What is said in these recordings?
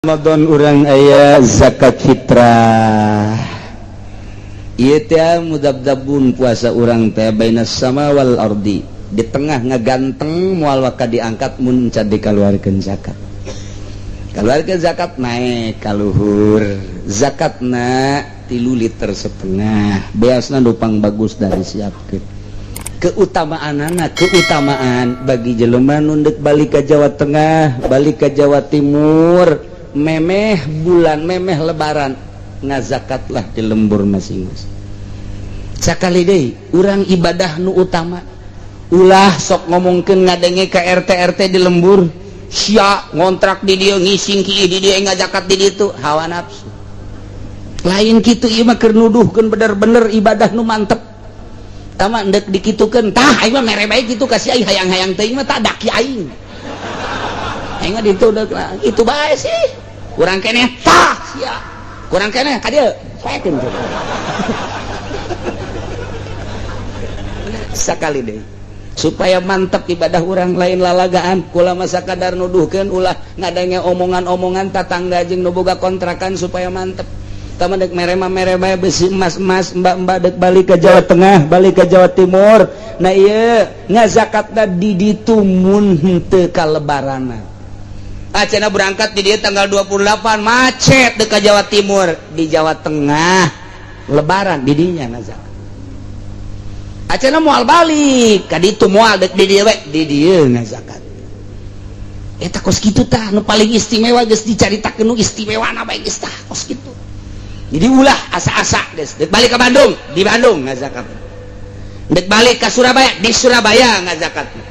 Ramadan urang aya zakat fitrah. Ieu teh mudabdabun puasa urang teh bainas sama wal ardi, di tengah ngaganteng moal waka diangkat mun can dikaluarkeun zakat. Kaluarkeun zakat naik ka luhur. Zakatna 3,5 liter. Beasna nu pang bagus dari siapkeun. Keutamaan anak, keutamaan bagi jelema nu ndek balik ke Jawa Tengah, balik ke Jawa Timur, memeh bulan, memeh Lebaran, ngazakatlah di lembur masing-masing. Sakali deui urang ibadah nu utama, ulah sok ngomongkeun ngadenge ka RT RT di lembur, sia ngontrak di dieu, ngising ki di dieu, ngazakat di ditu, hawa nafsu. Lain kitu, ieu mah keur nuduhkeun bener-bener ibadah nu mantep. Tama ndek dikitukeun tah, aing mah mere bae kitu ka si aing, hayang-hayang teuing mah tak daki aing. Aing mah ditu itu bae sih. Kurang keneh tah sia. Kurang keneh ka dieu, soekeun. Sakali deui supaya mantep ibadah urang, lain lalagaan kula masa kadar nuduhkeun, ulah ngadenge omongan-omongan tatangga jeung nu boga kontrakan, supaya mantep. Tama dek mere mah mere bae, besi emas-emas, mbak-mbak dek balik ke Jawa Tengah, balik ke Jawa Timur. Nah, ieu ngazakatna di ditu mun henteu kalebaranna. Acana berangkat di dia tanggal 28, macet dek ke Jawa Timur, di Jawa Tengah Lebaran di dinya ngazakat. Acana moal balik ka ditu, moal dek di dieu we, di dieu ngazakat. Eta kos kitu tah nu paling istimewa, geus dicaritakeun nu istimewana bae geus tah kos kitu. Jadi ulah asa-asa geus dek balik ke Bandung, di Bandung ngazakat. Dek balik ke Surabaya, di Surabaya ngazakat.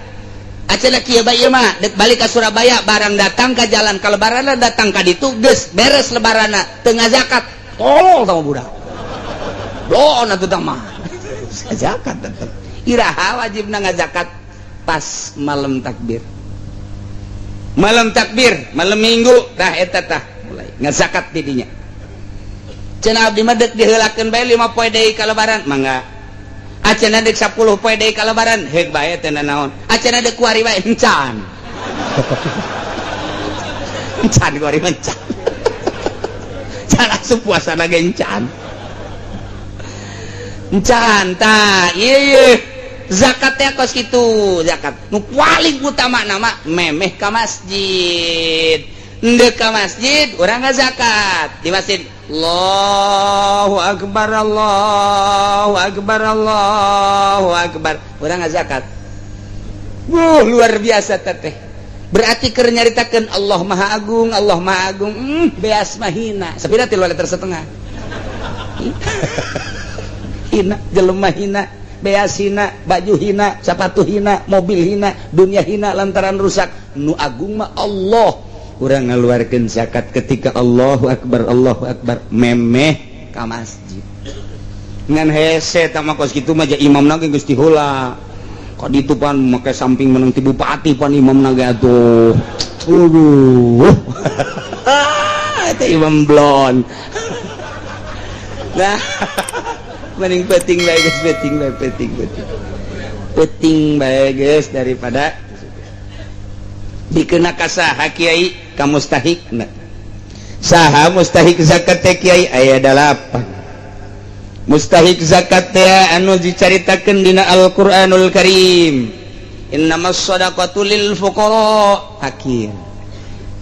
Acana kieu bae ieu mah, dek balik ke Surabaya, barang datang ke jalan ka Lebaranna, datang ka ditu geus beres Lebaranna, teu ngazakat. Tolol tah budak. Bloon atuh tah mah. Zakat tetep. Iraha wajibna ngazakat? Pas malam takbir. Malam takbir, malam Minggu tah eta tah mulai ngazakat di dinya. Cenah abdi mah dek diheulakeun bae 5 poe deui ka Lebaran, mangga. Acenah dek 10 poe deui ka Lebaran, heug bae teh naon. Acenah dek kuari bae, encan. Encan kuari mah encan. Can asup puasa ge encan. Encan tah, ieu ieu zakat teh kos kitu, zakat. Nu paling utama nama memeh ka masjid. Ndek ka masjid urang ngazakat di masjid. Allahu akbar, Allahu akbar, Allahu akbar. Urang ngazakat. Wuh, luar biasa teteh. Berarti keur nyaritakeun Allah Maha Agung, Allah Maha Agung. Beas mah hina. Sapira 3,5 liter. Hina, jelema hina, beas hina, baju hina, sepatu hina, mobil hina, dunia hina lantaran rusak. Nu agung mah Allah. Urang ngaluarkeun zakat ketika Allahu akbar, Allahu akbar, memeh ka masjid. Ngan hese tah mah kos kitu mah ja imamna ge geus diheula. Ka ditu pan make samping menang ti bupati pan imamna ge atuh. Aduh. Eta imam blon. Nah, mending penting bae geus, penting bae, penting penting. Penting bae geus daripada dikena ka saha, kiai? Ka mustahik. Saha mustahik zakat teh, kiai? Aya dalapan mustahik zakat teh anu dicaritakeun dina Al-Qur'anul Karim. Innamas shadaqatu lil fuqara, fakir,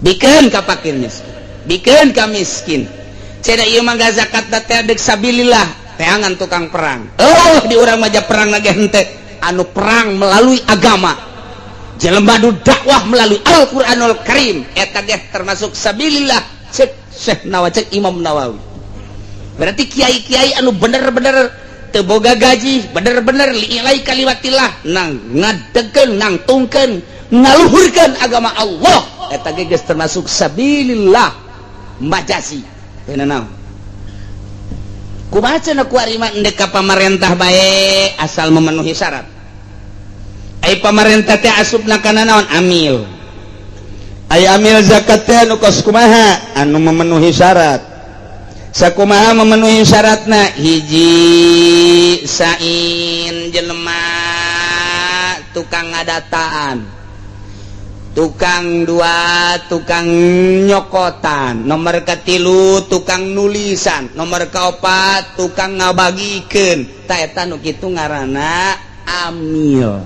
bikeun ka fakir miskin, bikeun ka miskin. Cenah ieu mah zakat teh dek sabilillah, teangan tukang perang. Oh, di urang mah perang lagi henteu, anu perang melalui agama, jelema nu dakwah melalui Al-Qur'anul Karim, eta ge termasuk sabilillah cek Syekh Nawawi, cek Imam Nawawi. Berarti kiai-kiai anu bener-bener teu boga gaji, bener-bener li'ilai kalimatillah, nang ngadegeun, nangtungkeun, ngaluhurkeun agama Allah, eta ge geus termasuk sabilillah majazi. Teu naon kumaha cenah kuari mah, endek ka pamarentah bae asal memenuhi syarat. Ai pamarentah teh asupna kana naon? Amil. Ai amil zakat teh anu kos kumaha? Anu memenuhi syarat. Sakumaha memenuhi syaratna? Hiji, sain jelema tukang ngadataan. Tukang dua tukang nyokotan, nomor katilu tukang nulisan, nomor kaopat tukang ngabagikeun. Ta eta nu kitu ngaranna amil.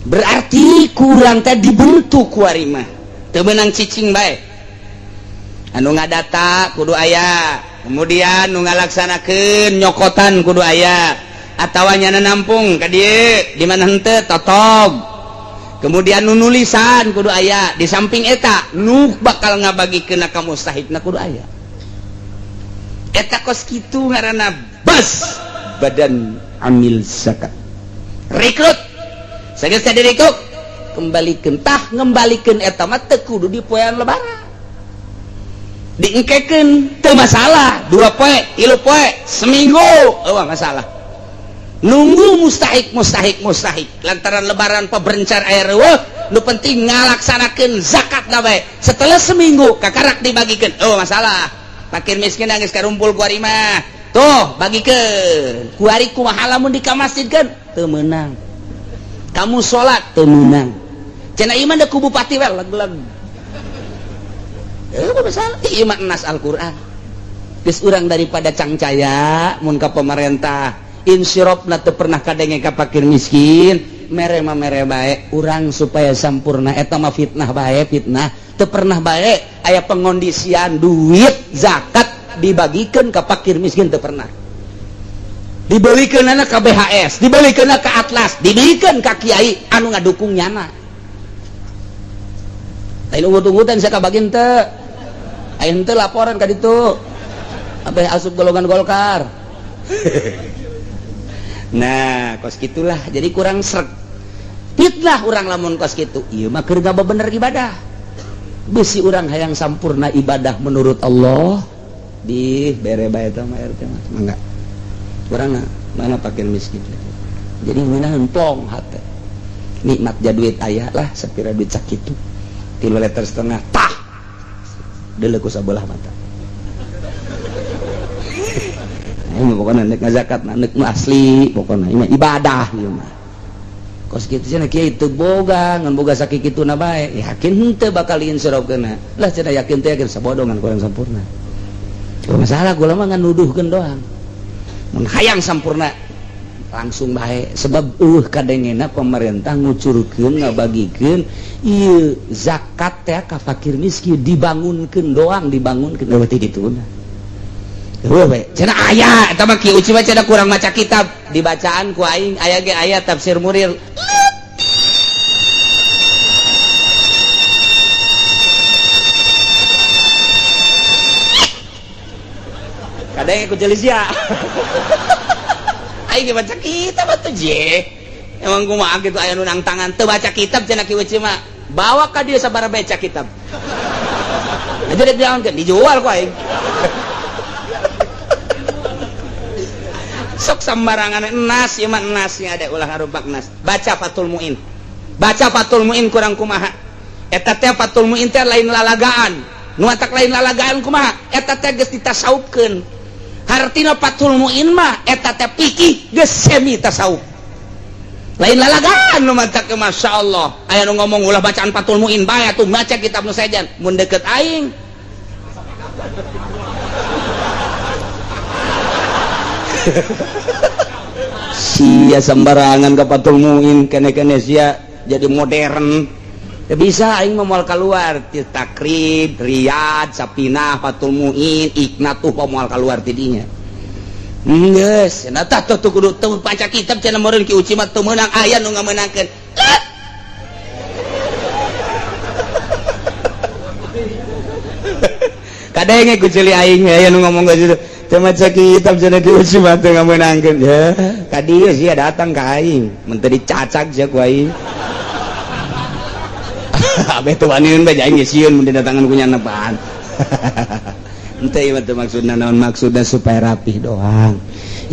Berarti kurang teh dibentuk kuari mah. Teu meunang cicing bae. Anu ngadata kudu aya, kemudian nu ngalaksanakeun nyokotan kudu aya, atawa nyana nampung ka dieu di mana henteu totog. Kemudian nu nulisan kudu aya, di samping eta nu bakal ngabagikeun ka mustahikna kudu aya. Eta kos kitu ngaranna bas badan amil zakat. Rekrut. Sageus teh direkrut, kembalikeun tah ngembalikeun eta mah teu kudu di poean lebaran. Diengkekeun teu masalah, 2 poe, 3 poe, seminggu eueuh masalah. Nunggu mustahik mustahik mustahik lantaran lebaran peberencar air eueuh, nu penting ngalaksanakeun zakat na bae. Setelah seminggu kakarak dibagikeun, oh masalah. Fakir miskin geus karumpul kuari mah. Tuh bagikeun. Kuari kumaha lamun dikamasjidkeun? Teu meunang. Kamu salat teu meunang. Cenah ieu mah da ku bupati we leg-leg. Masalah ieu mah nas Al-Qur'an. Geus urang daripada cangcaya mun ka pemerintah insirofna teu pernah kadenge ka fakir miskin, mere mah mere bae urang supaya sampurna eta mah fitnah bae, fitnah teu pernah bae aya pengondisian duit zakat dibagikeun ka fakir miskin teu pernah. Dibelikeunana ka BHS, dibelikeunna ka Atlas, dibelikeun ka kiai anu ngadukung nyana. Lain ungut-ungutan sia kabagin teu. Aya henteu laporan ka ditu. Abeh asup golongan Golkar. Nah, kos gitulah jadi kurang sreg. Fitnah urang lamun kos kitu. Ieu mah keur bener ibadah. Bisi urang hayang sampurna ibadah menurut Allah di bere bae eta mah RT mah mangga. Urang mana fakir miskin. Jadi ngeunaheun plong hate. Nikmat ja duit aya lah sapira duit sakitu. 3,5 liter tah. Deuleu ku sabelah mata. Ini pokoknya nek ngazakat nek asli pokoknya ini ibadah ieu mah. Kos kitu cenah kiai teu boga ngan boga sakituna bae, yakin henteu bakal diinsyarofkeun. Lah cenah yakin teh yakin sabodongan kurang sampurna. Masalah gula mah ngan nuduhkeun doang. Mun hayang sampurna langsung bae sebab kadengena pemerintah ngucurkeun ngabagikeun ieu zakat teh ka fakir miskin dibangunkeun doang dibangunkeun leuwih ti dituna. Cenah aya eta mah Ki Uci mah cenah kurang maca kitab dibacaan ku aing aya ge aya tafsir Murir. Kadang ku jelis ya. Aing ge baca kitab atuh je. Emang kumaha kitu aya nu nang tangan teu baca kitab cenah Ki Uci mah. Bawa ka dieu sabaraha baca kitab. Aja dijalankeun dijual ku aing. Sok sembarangan enas ieu mah enasnya ada ulah ngarupak nas. Baca Fathul Muin. Baca Fathul Muin kurang kumaha. Eta teh Fathul Muin teh lain lalagaan. Nu atak lain lalagaan kumaha? Eta teh geus ditasaupkeun. Hartina Fathul Muin mah eta teh fikih geus semi tasawuf. Lain lalagaan nu matak ke masyaallah. Aya nu ngomong ulah bacaan Fathul Muin bae atuh maca kitab nu sejen. Mun deket aing. Sia sembarangan ke Fathul Muin kene-kene sia jadi modern. Ya bisa aing mah moal keluar ti Takrib, Riyad, Sapinah, Fathul Muin, Iknatuh moal keluar ti dinya. Geus, cenah tah tuh kudu teu baca kitab cenah meureun Ki Uci mah teu meunang aya nu ngamenangkeun. Kadenge ku ceuli aing aya nu ngomong ka situ. Teu maca kitab cenah Ki Uci mah teu ngamenangkeun. Ya, ka dieu sia datang ka aing, mun teu dicacag sia ku aing. Abeh teu waniun bae aing geus sieun mun didatangan ku nyanepan. Henteu ieu mah teu maksudna naon, maksudna supaya rapih doang.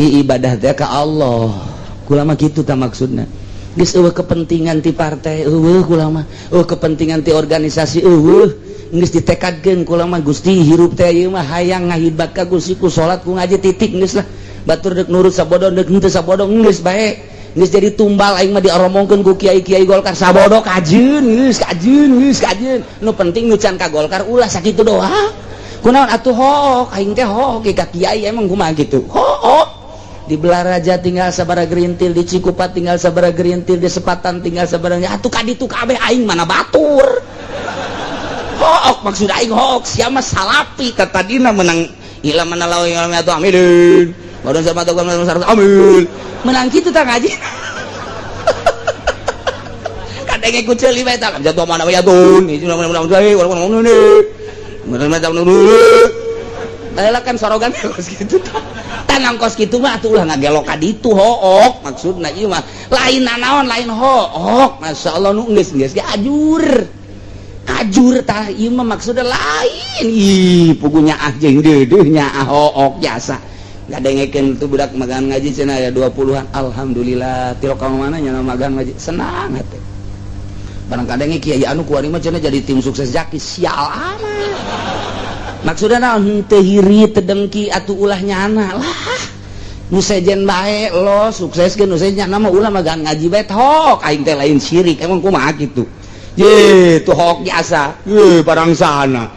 I ibadah teh ka Allah. Kula mah kitu tah maksudna. Geus eueuh kepentingan ti partai eueuh kula mah, eueuh kepentingan ti organisasi eueuh. Geus ditekadkeun kula mah Gusti hirup teh ieu mah hayang ngahidmat ka Gusti ku salat ku ngaji titik geus lah. Batur deuk nurut sabodon deuk henteu sabodon geus bae. Geus jadi tumbal aing mah dioromongkeun ku kiai-kiai Golkar sabodo kajeun geus kajeun geus kajeun. Nu penting nu can ka Golkar ulah sakitu doang. Kunaon atuh hook aing teh hook ka kiai emang kumaha kitu. Hook. Di Belaraja tinggal sabara gerintil, di Cikupa tinggal sabara gerintil, di Sepatan tinggal sabara atuh ka ditu kabeh aing mana batur. Hook maksud aing hook sia mah salapi tadina menang ila mana lawan atuh amin. Baru sama tuh amin. Menang kitu tah ngaji. Kadenge ku ceuli bae tah jatuh mana ya tun. Baheula kan sorogan kos kitu tah. Tanang kos kitu mah atuh ulah ngagelok ka ditu hook maksudna ieu mah lain nanaon lain hook. Masyaallah nu geus geus ge ajur. Ajur tah ieu mah maksudna lain. Ih puguh nyaah jeung deudeuh nyaah hook jasa. Ngadengekeun tuh budak magang ngaji cenah aya 20-an. Alhamdulillah ti lokal mana nya magang ngaji senang hate. Barang kadenge kiai anu kuari mah cenah jadi tim sukses Zaki sial amat. Maksudna naon henteu hiri teu dengki atuh ulah nyana lah. Nu sejen bae lo sukseskeun nu sejen mah ulah magang ngaji bae tok aing teh lain syirik emang kumaha kitu. Ye tuh hook jasa. Ye barang sana.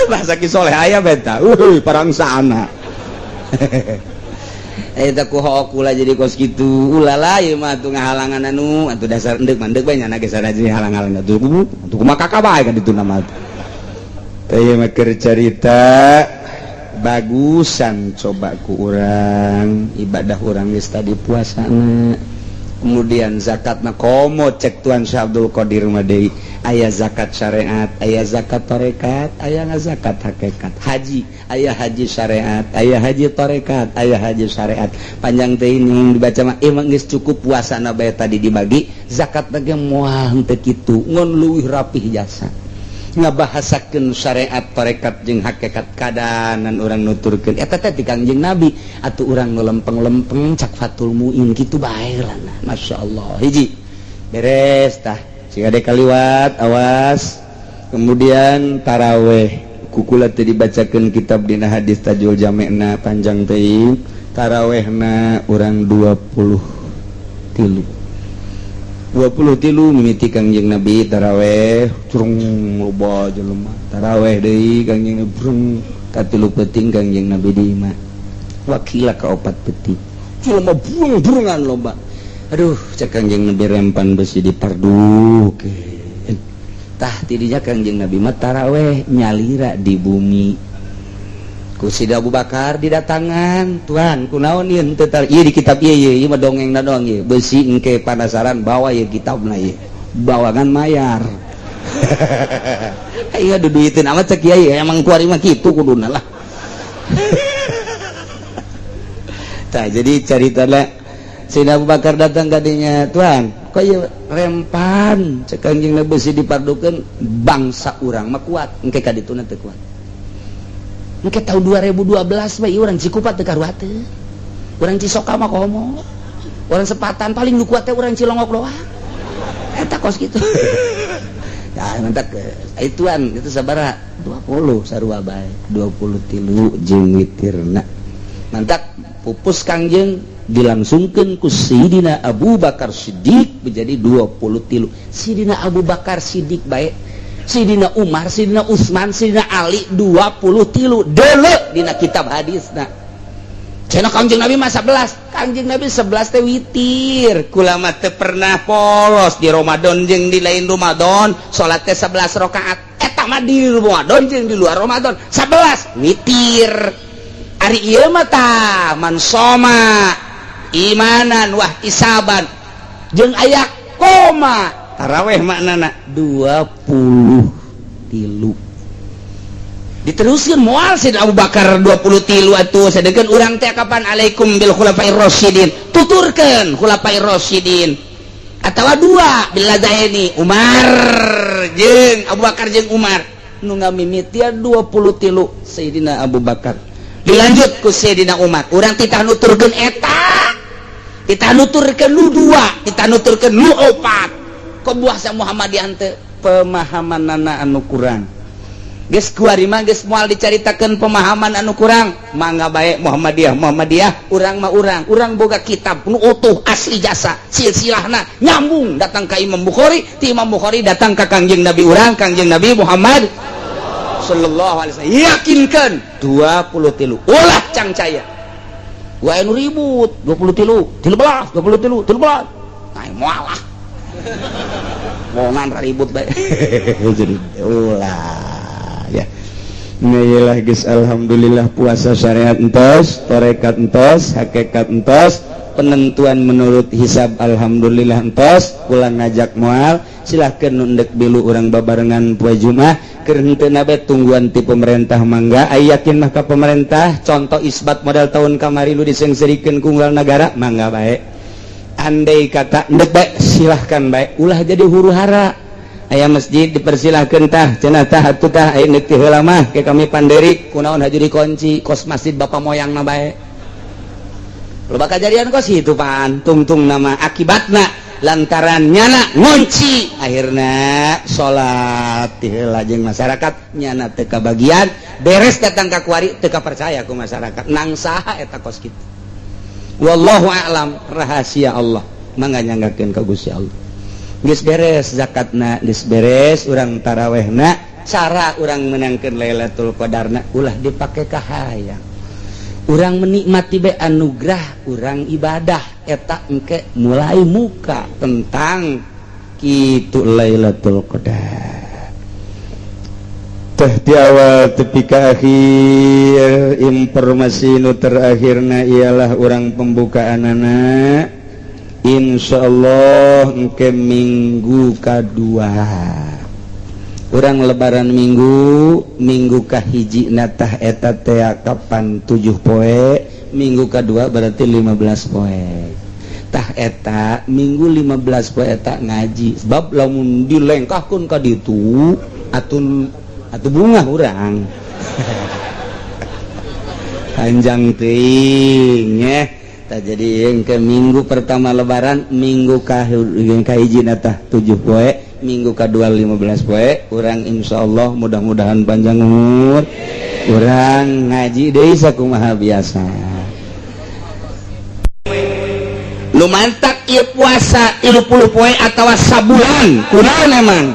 Bahasa Ki Soleh aya beta. Euy parang sana. Eta ku hook ulah jadi kos kitu. Ulah lah ieu mah atuh ngahalangan anu atuh dasar endek mah endek bae nya geus saraji halang-halang atuh. Atuh kumaha kakak bae ka ditu nama atuh. Teh ieu mah keur carita bagusan coba ku urang ibadah urang geus tadi puasana. Kemudian zakatna komo cek Tuan Syekh Abdul Qadir mah deui aya zakat syariat, aya zakat tarekat, aya zakat hakikat. Haji, aya haji syariat, aya haji tarekat, aya haji syariat. Panjang teh ini dibaca mah emang geus cukup puasana bae tadi dibagi, zakat ge moal henteu kitu, ngon leuwih rapih jasa. Ngabahasakeun syariat tarekat jeung hakikat kadanan urang nuturkeun eta teh ti Kangjeng Nabi atuh urang nu lempeng-lempeng cak Fatul Muin kitu bae lah. Masyaallah hiji beres tah siga dek kaliwat awas. Kemudian taraweh kukula teu dibacakeun kitab dina hadis Tajul Jamena panjang teuing tarawehna urang 23 23 mimiti Kangjeng Nabi taraweh curung loba jelema taraweh deui Kangjeng Nabi brung katilu peuting Kangjeng Nabi di imah wakila ka opat peuting jelema burung-burungan loba aduh cek Kangjeng Nabi rempan besi dipardukeun tah tidinya Kangjeng Nabi mah taraweh nyalira di bumi ku Sida Abu Bakar didatangan tuan kunaon ieu teu ieu di kitab ieu ieu mah dongengna doang ieu besi engke panasaran bawa ieu kitabna ieu bawangan mayar ieu duduiteun amat cek kiai emang kuari mah kitu kuduna lah. Tah jadi caritana Sayyidina Abu Bakar datang ka dinya tuan kok ieu rempan cek Kangjeng Nabi besi dipardukeun bangsa urang mah kuat engke ka dituna teu kuat. Engke tahun 2012 bae urang Cikupa teu karuateun. Urang Cisoka mah komo. Urang Sepatan paling nu kuat teh urang Cilongok doang. Eta kos kitu. Ya mantak ituan itu sabaraha 20 sarua bae 23 jeung witirna. Mantak pupus Kangjeng dilangsungkeun ku Sayyidina Abu Bakar Siddiq menjadi 23. Sayyidina Abu Bakar Siddiq bae Sayyidina Umar, Sayyidina Utsman, Sayyidina Ali 23 deuleu dina kitab hadisna. Cenah Kangjeng Nabi mah 11. Kangjeng Nabi 11 teh witir. Kula mah teu pernah polos di Ramadan jeung di lain Ramadan, salat teh 11 rakaat. Eta mah di Ramadan jeung di luar Ramadan 11 witir. Ari ieu mah tah man soma imanan wah isaban jeung aya koma taraweh maknana 23 diteruskeun moal Sayyidina Abu Bakar 23 atuh sadekeun urang teh kapan alaikum bil khulafair rasyidin tuturkeun khulafair rasyidin atawa dua bil ladaini Umar jeung Abu Bakar jeung Umar nu ngamimitian 23 Sayyidina Abu Bakar dilanjut ku Sayyidina Umar urang titah nuturkeun eta titah nuturkeun nu dua titah nuturkeun nu opat kok buah sa Muhammadiyah teh pemahamanana anu kurang. Geus kuari mah geus moal dicaritakeun pemahaman anu kurang. Mangga bae Muhammadiyah Muhammadiyah, urang mah urang. Urang boga kitab nu utuh asli jasa silsilahna nyambung datang ka Imam Bukhari, ti Imam Bukhari datang ka Kangjeng Nabi urang, Kangjeng Nabi Muhammad sallallahu alaihi wasallam. Yakinkan 23 ulah cangcaya. Gua anu ribut 23, 13, 23, 13. Nah, moal lah. Mongan ribut bae. Jadi ulah ya. Nah, geus alhamdulillah puasa syariat entos, tarekat entos, hakikat entos, penentuan menurut hisab alhamdulillah entos, ulang ngajak moal, silahkan nundek bilu urang babarengan poe Jumat, keur henteu bae tungguan ti pemerintah mangga, aya yakin mah ka pemerintah, contoh isbat model tahun kamari lu disengserikeun ku unggal nagara, mangga bae. Andai kata ndek bae silahkan bae, ulah jadi huru hara. Aya masjid dipersilahkan tah cenah tah atuh tah aya neuk ti heula mah ke kami panderi kunaon haju dikunci kos masjid bapak moyangna bae. Loba kajadian kos itu pan tungtung nama akibatna lantaran nyana ngunci akhirna salat ti heula jeung masyarakat nyana teu kabagian beres datang ka kuari teu kapercaya ku masyarakat nang saha eta kos kitu. Wallahu a'lam, rahasia Allah mangga nyanggakeun ka Gusti Allah. Geus beres zakatna, geus beres urang tarawehna, cara urang menangkeun Lailatul Qadarna ulah dipake ka hayang. Urang menikmati bae anugerah urang ibadah eta engke mulai muka tentang kitu Lailatul Qadar. Teh di awal tepi ka akhir informasi nu terakhirna ialah urang pembukaanana insyaallah engke minggu kadua. Urang lebaran minggu, minggu kahiji natah eta teh kapan 7 poe, minggu kadua berarti 15 poe. Tah eta minggu 15 poe eta ngaji sebab lamun dilengkahkeun ka ditu atun atuh bunga urang. Panjang teuing nya. Tah jadi yang ke minggu pertama lebaran, minggu kahiji natah 7 poe, minggu kedua 15 poe, urang insyaallah mudah-mudahan panjang umur, urang ngaji deui sakumaha biasa. Nu mantak ieu puasa 30 poe atawa sabulan, kunaon emang?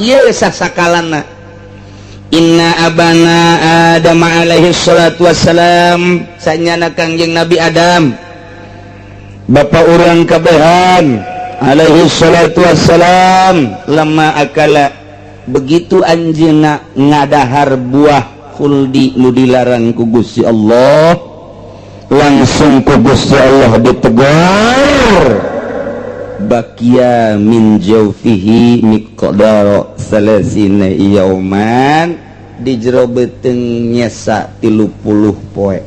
Ieu sasakalana. Inna abana Adam alaihi salatu wassalam, sanyana Kangjeng Nabi Adam, bapak urang kabehan alaihi salatu wassalam, lama akala begitu anjeunna ngadahar buah khuldi nu dilarang ku Gusti Allah, langsung ku Gusti Allah ditegur, bakia min jaufihi miqdara salasina yauman, di jero beuteung nyesa 30 poe.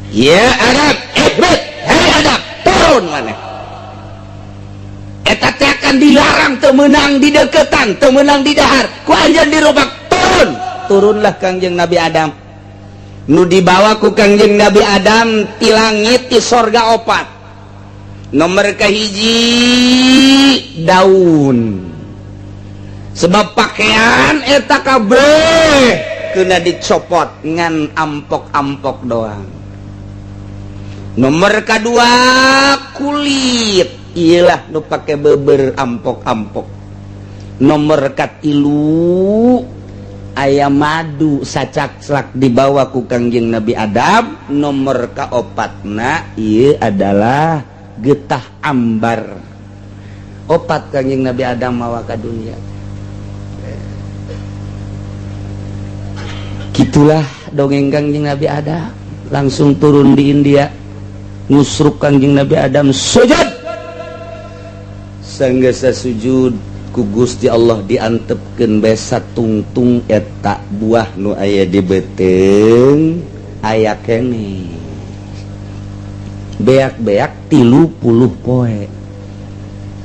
Ya Arab, ihbit, hei Adam, turun maneh. Eta teh akan dilarang teu meunang di deketan, teu meunang di dahar, ku anjeun dirobak turun. Turunlah Kangjeng Nabi Adam. Nu dibawa ku Kangjeng Nabi Adam ti langit ti sorga opat. Nomor kahiji daun. Sebab pakaian eta kabeh kena dicopot ngan ampok-ampok doang. Nomor kedua kulit, iyalah nu pake beber ampok-ampok. Nomor katilu aya madu sacakslak dibawa ku Kangjeng Nabi Adam. Nomor kaopatna ieu adalah getah ambar. Opat Kangjeng Nabi Adam mawa ka dunia. Gitulah dongeng Kangjeng Nabi Adam. Langsung turun di India, ngusruk Kangjeng Nabi Adam sujud. Sanggesa sujud ku Gusti Allah diantepkeun bae satungtung eta buah nu aya di beuteung aya keneh. Beak-beak 30 poe.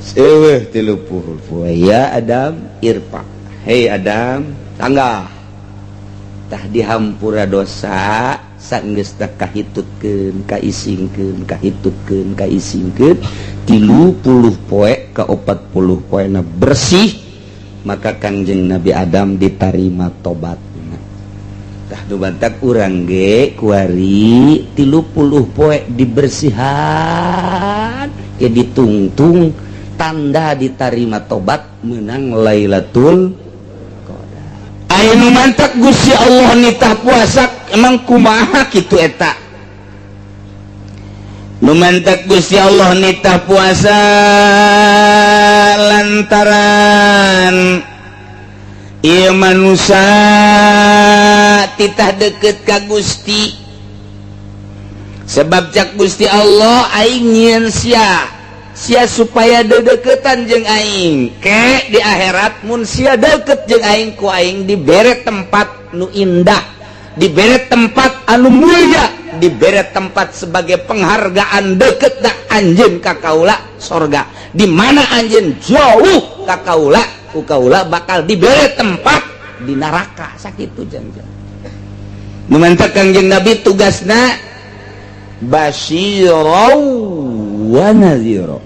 Seueuh 30 poe. Ya Adam irfa. Hei Adam, tangga. Tah dihampura dosa sanggeus teh kahitutkeun, kaisingkeun, kahitutkeun, kaisingkeun 30 poe ka 40 poena bersih. Maka Kangjeng Nabi Adam ditarima tobat. Tah nu bantak urang ge kuari 30 poe dibersihan ke ditungtung tanda ditarima tobat menang Lailatul Qadar. Aya nu mantak Gusti Allah nitah puasa emang kumaha kitu eta? Nu mantak Gusti Allah nitah puasa lantaran ieu manusia titah deket ka Gusti. Sebab cak Gusti Allah aing nyieun sia, sia supaya dedeketan jeung aing. Ke di akhirat mun sia deket jeung aing ku aing dibere tempat nu indah, dibere tempat anu mulia, dibere tempat sebagai penghargaan deket da anjeun ka kaula sorga. Di mana anjeun jauh ka kaula, ku kaula bakal dibere tempat di neraka. Sakitu jangjang. Nu mantak Kangjeng Nabi tugasna basyirau wa nadhira.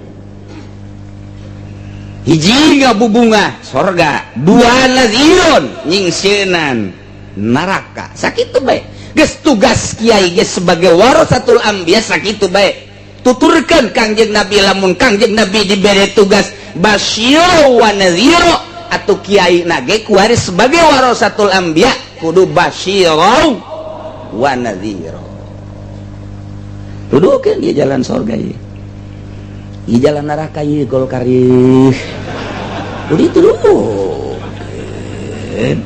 Hiji ngabubunga sorga, dua nadhirun nyingsieunan neraka. Sakitu bae. Geus tugas kiai geus sebagai warasatul anbiya sakitu bae. Tuturkeun Kangjeng Nabi lamun Kangjeng Nabi dibere tugas basyirau wa nadhira atuh kiai nage kuari sebagai warasatul anbiya kudu basyirau wa nadhira. Tuduhkeun dia jalan sorga ieu. Ieu jalan neraka ieu Golkar ieu. Kudu dituduhkeun.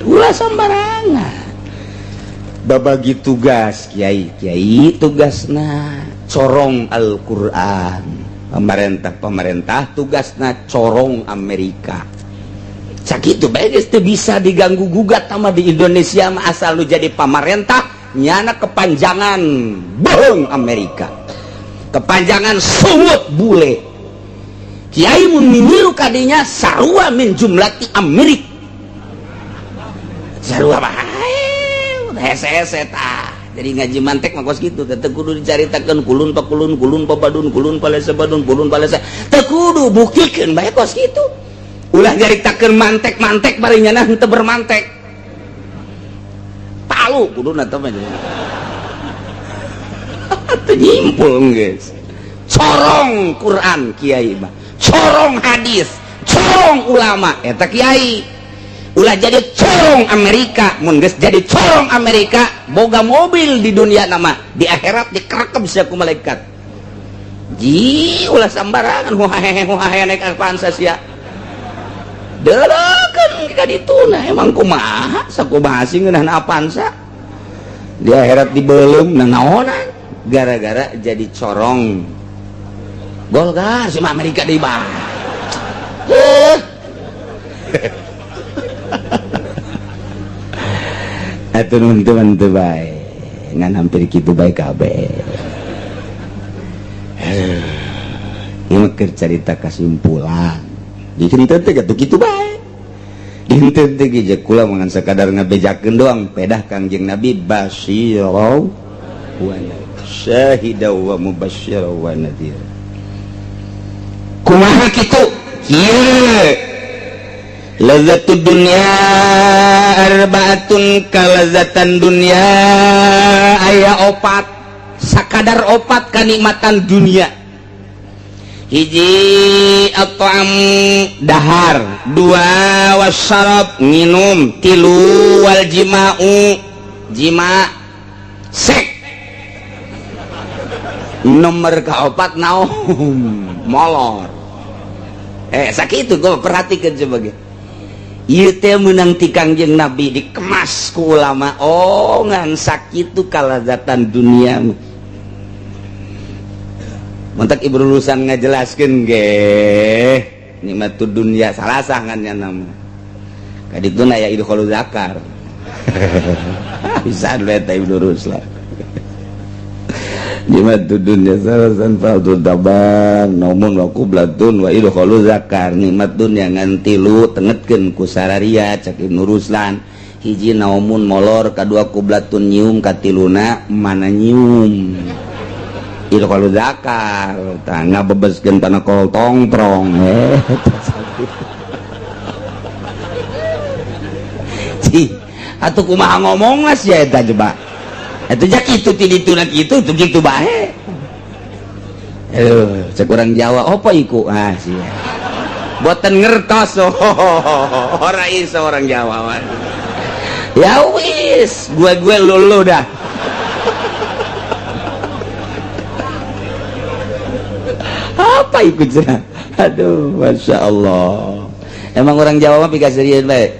Ulah sembarangan. Babagi tugas kiai, kiai tugasna corong Al-Qur'an. Pemerintah-pemerintah tugasna corong Amerika. Sakitu bae geus teu bisa diganggu gugat sama di Indonesia mah asal lu jadi pamarentah nyana kepanjangan bohong Amerika, kepanjangan sumut bule. Kiai mun mimilu kadinya sarua min jumlati Amerik, sarua bae hese-hese tah. Jadi ngaji mantek mah kos kitu teh teu kudu dicaritakeun kulun pa kulun, kulun pa badun, kulun pa lesa badun, kulun pa lesa, teu kudu buktikeun bae kos kitu. Ulah nyaritakeun mantek-mantek bari nyana henteu bermantek. Palu kuduna teh mah. Teu nyimpul geus. Corong Quran kiai mah, corong hadis, corong ulama eta kiai. Ulah jadi corong Amerika, mun geus jadi corong Amerika boga mobil di dunia nama, di akhirat dikerekep sia ku malaikat. Ji ulah sambarangan huhahehe huhahehe naik Avanza sia. Delekeun ka dituna emang kumaha sakumaha sih ngeunah Avanza. Di akhirat dibeuleum nanaonan gara-gara jadi corong Golkar si Amerika deui bah. Atuh nuhun teman teu bae. Ngan hampir kitu bae kabeh. Ieu mah keur carita kasimpulan. Di henteu teh kitu kitu bae. Di henteu teh ge kula mah ngan sakadar ngabejakeun doang pedah Kangjeng Nabi basyirau wa syahida wa mubasysyira wa nadhira. Kumaha kitu? Kieu. Lazzatud dunya arbaatun kalazatan dunya aya opat, sakadar opat kanikmatan dunia. Hiji at-ta'am dahar, dua wasyarab minum, tilu wal jima'u jima sek. Nomor kaopat naum molor. Sakitu gua perhatikan sebagai ieu teh meunang ti Kangjeng Nabi dikemas ku ulama. Oh ngan sakitu kalazatan dunia. Mantak ibu lulusan ngajelaskeun ge nikmatud dunya salah ngan nya nama. Kadituna ya idkhulul zakar. Bisa eta Ibnu Ruslan. Nikmatud dunya salasan fardhu taban naumun wa qublatun wa idkhulul zakar. Nikmat dunya ngan tilu tengetkeun ku sararia cak Ibnu Ruslan. Hiji naumun molor, kadua qublatun nyium, katiluna mana nyium. Idkhulul zakar tah ngabebeskeun kana kol tongtrong. Gusti. Atuh kumaha ngomong lah sia eta coba. Atuh ja kitu ti ditu na kitu tuh kitu bae. Aduh, cek urang Jawa apa iku? Ah sia. Boten ngertos oh, ora iso orang Jawa mah. Ya wis, gue lulu dah. Apa ikut cenah? Aduh, Masya Allah. Emang orang Jawa mah pikaserian bae.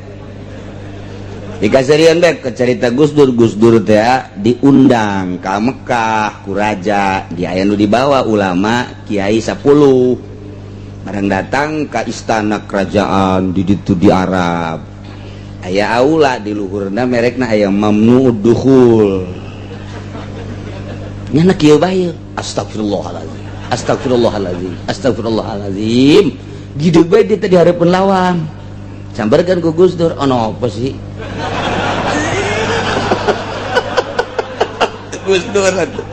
Pikaserian bae ke cerita Gus Dur, Gus Dur teh diundang ka Mekah ku raja, di aya nu dibawa ulama kiai 10. Barang datang ka istana kerajaan di ditu di Arab. Aya aula di luhurna merekna aya mamnu dukhul. Nya kieu bae. Astagfirullahalazim. Astagfirullahalazim. Astagfirullahalazim. Gitu bae dia tadi hareupeun lawang. Sambarkeun ku Gus Dur, ono apa sih? Gus Dur atuh.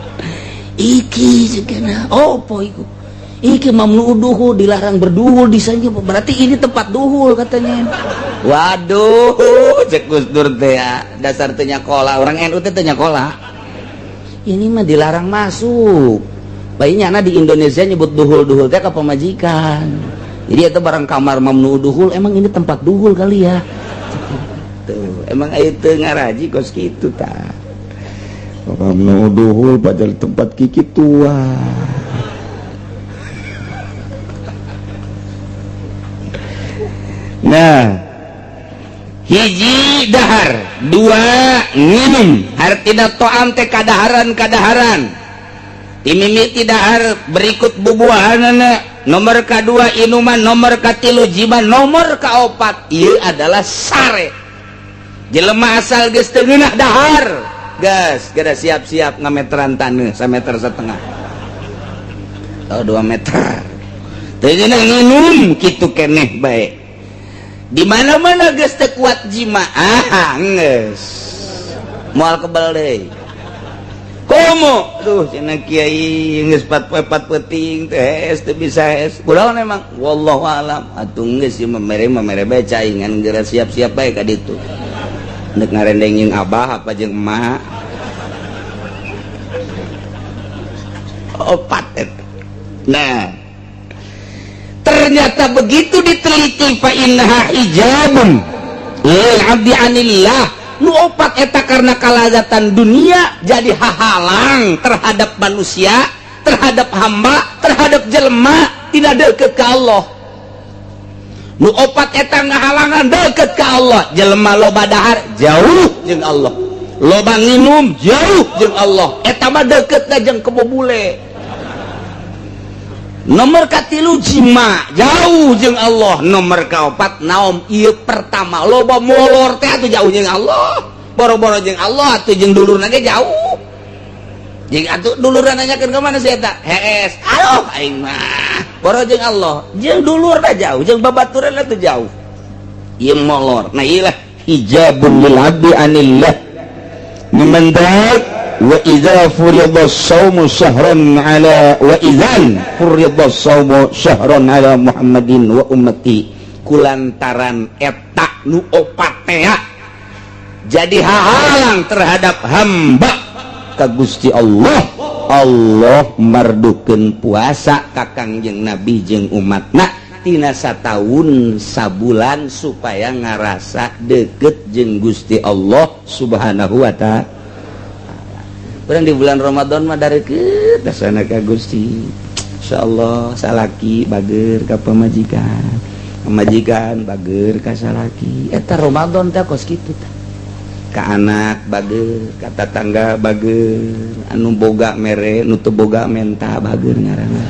Iki segana opo iku? Iki mamnu duhul, dilarang berduhul di sana, berarti ini tempat duhul katanya. Waduh, cek Gus Dur teh ya, dasar teu nyakola, orang NU teh teu nyakola. Ini mah dilarang masuk. Bayinya na di Indonesia nyebut duhul-duhul teh ka pamajikan. Jadi itu barang kamar mamnu duhul, emang ini tempat duhul kali ya. Tuh, emang aya teu ngaraji kos kitu tah. Mamnu duhul padahal tempat kiki tua. Nah, hiji dahar, dua nginum, hartina to'am teh kadaharan-kadaharan. Timimiti dahar berikut bubuahanana, nomor kedua inuman, nomor katilu jiman, nomor kaopat ieu adalah sare. Jelema asal geus teu ngeunah dahar, gas, geura siap-siap ngameteran taneuh sameter setengah. Oh, 2 meter. Teu ngeunah nginum kitu keneh bae. Di mana-mana geus teu kuat jima, ah geus. Moal kebal deui. Komo, duh cenah kiai geus 4 poe 4 peuting teh teu bisa es. Kunaon emang? Wallahu alam. Atuh geus ieu mere bae caingan geura siap-siap bae ka ditu. Nek ngarendeng jeung abah apa jeung emak. Opat eta. Nah, ternyata begitu diteliti fa innaha hijabun lil abdi anillah. Nu opat eta karena kalazatan dunia jadi hahalang terhadap manusia, terhadap hamba, terhadap jelema tidak deket ke Allah. Nu opat eta ngahalangan deket ke Allah, jelema loba dahar jauh jeung Allah, loba nginum jauh jeung Allah, eta mah deketna jeung kebobule. Nomor katilu jima jauh jeung Allah, nomor kaopat naom ieu pertama loba molor teh atuh jauh jeung Allah, boro-boro jeung Allah atuh jeung dulurna ge jauh. Jeung atuh dulurna nanyakeun ka mana si eta? Hees, aduh aing mah boro jeung Allah, jeung dulurna jauh, jeung babaturanna teh jauh. Ieu molor. Nah ieu lah hijabun lil abdi anillah. Mendak wa idza furida shaumu syahran ala wa idzan furida shaumu syahran ala Muhammadin wa ummati, kulantaran eta nu opat teh jadi hahalang terhadap hamba ka Gusti Allah. Allah mardukeun puasa ka Kangjeng Nabi jeung umatna tina sataun sabulan supaya ngarasa deket jeung Gusti Allah Subhanahu wa ta'ala. Urang di bulan Ramadan mah dareukeut dasana ka Gusti. Insyaallah salaki bager ka pamajikan, pamajikan bager ka salaki. Eta Ramadan teh kos kitu tah. Ka anak bager, ka tatangga bager, anu boga mere, nu teu boga menta bager ngaranna.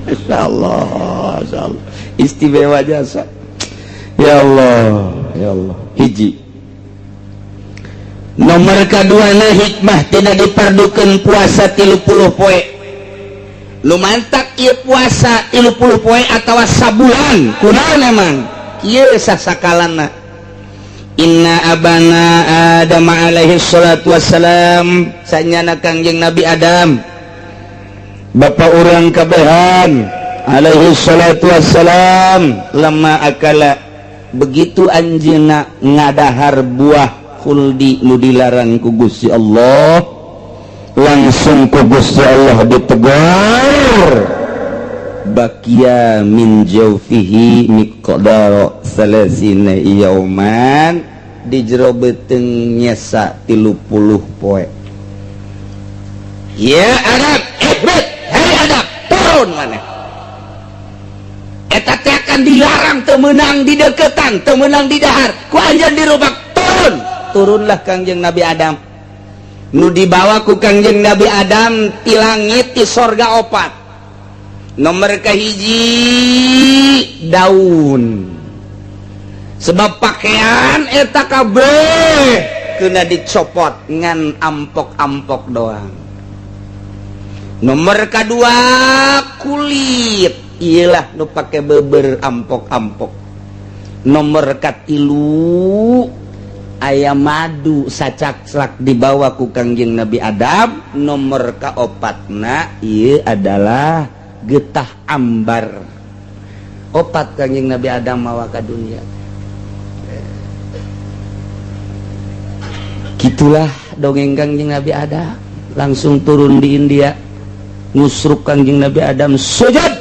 Insyaallah, insyaallah. Istimewa jasa. Ya Allah, ya Allah. Hiji. Nomor kaduana hikmah tidak diperdukeun puasa 30 poe. Lumantak ieu puasa 30 poe atawa sabulan. Kunaon emang? Ieu sasakalana. Inna abana Adam alaihi salatu wassalam, sanyana Kangjeng Nabi Adam. Bapak urang kabehan alaihi salatu wassalam lama akala Begitu anjeunna ngadahar buah khuldi nu dilarang ku Gusti Allah, langsung ku Gusti Allah ditegur. Bakia min jawfihi miqdara salasina yauman, di jero beuteung nyesa 30 poe. Ya Adam, ihbit, hei Adam, turun maneh. Eta teh akan dilarang teu meunang dideketan, teu meunang didahar. Ku anjeun dirubak turun. Turunlah Kangjeng Nabi Adam. Nu dibawa ku Kangjeng Nabi Adam ti langit ti sorga opat. Nomor kahiji daun. Sebab pakaian eta kabeh kena dicopot ngan ampok-ampok doang. Nomor kedua kulit, iyalah nu pake beber ampok-ampok. Nomor katilu aya madu sacakslak dibawa ku Kangjeng Nabi Adam. Nomor kaopatna ieu adalah getah ambar. Opat Kangjeng Nabi Adam mawa ka dunia. Gitulah dongeng Kangjeng Nabi Adam. Langsung turun di India, ngusruk Kangjeng Nabi Adam sujud.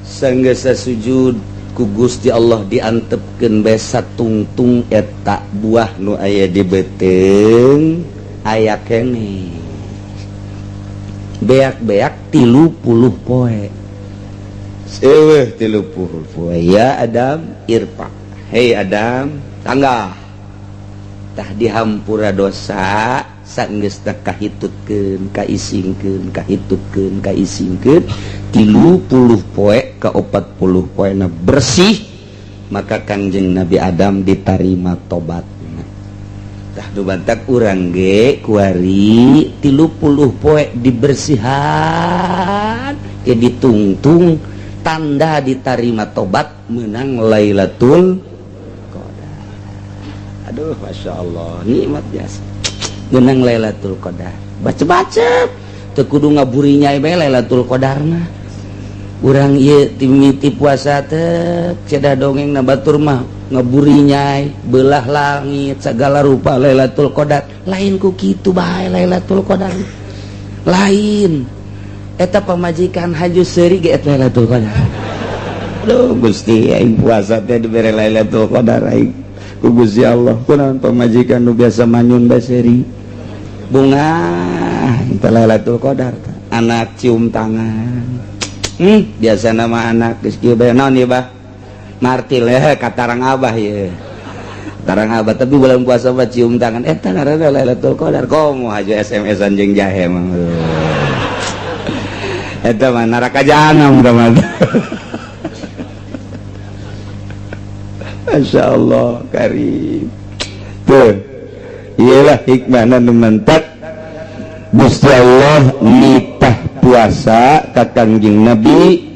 Sanggesa sujud ku Gusti Allah diantepkeun bae satungtung eta buah nu aya di beuteung aya keneh. Beak-beak 30 poe. Seueuh 30 poe. Ya Adam irfa. Hei Adam, tangga. Tah dihampura dosa sanggeus teh kahitutkeun kaisingkeun kahitutkeun kaisingkeun 30 poe ka 40 poena bersih, maka Kangjeng Nabi Adam ditarima tobatna. Tah nu bantak urang ge kuari 30 poe dibersihan ke ditungtung tanda ditarima tobat menang Lailatul. Aduh, Masya Allah, nikmat biasa. Menang Lailatul Qadar. Baca-baca, teu kudu ngaburinya bae Lailatul Qadar mah. Urang ieu timiti puasa teh cedah dongeng na batur mah ngaburinya belah langit segala rupa Lailatul Qadar. Lain ku kitu bae Lailatul Qadar. Lain. Eta pamajikan haju seuri ge eta Lailatul Qadar. Aduh, Gusti aing puasa teh dibere Lailatul Qadar aing. Ku Gusti Allah kunaon pamajikan nu biasa manyun baseri bunga eta Lailatul Qadar. Anak cium tangan, biasa nama anak geus kieu bae naon ieu bah martil katarang abah ieu tarang abah, tapi bulan puasa mah cium tangan eta ngaranna Lailatul Qadar. Komo hajo SMS-an jeung jahe mah eta mah neraka jahanam tah mah. Masya Allah karim. Tuh, iyalah hikmahna nu mantak Gusti Allah nitah puasa ka Kangjeng Nabi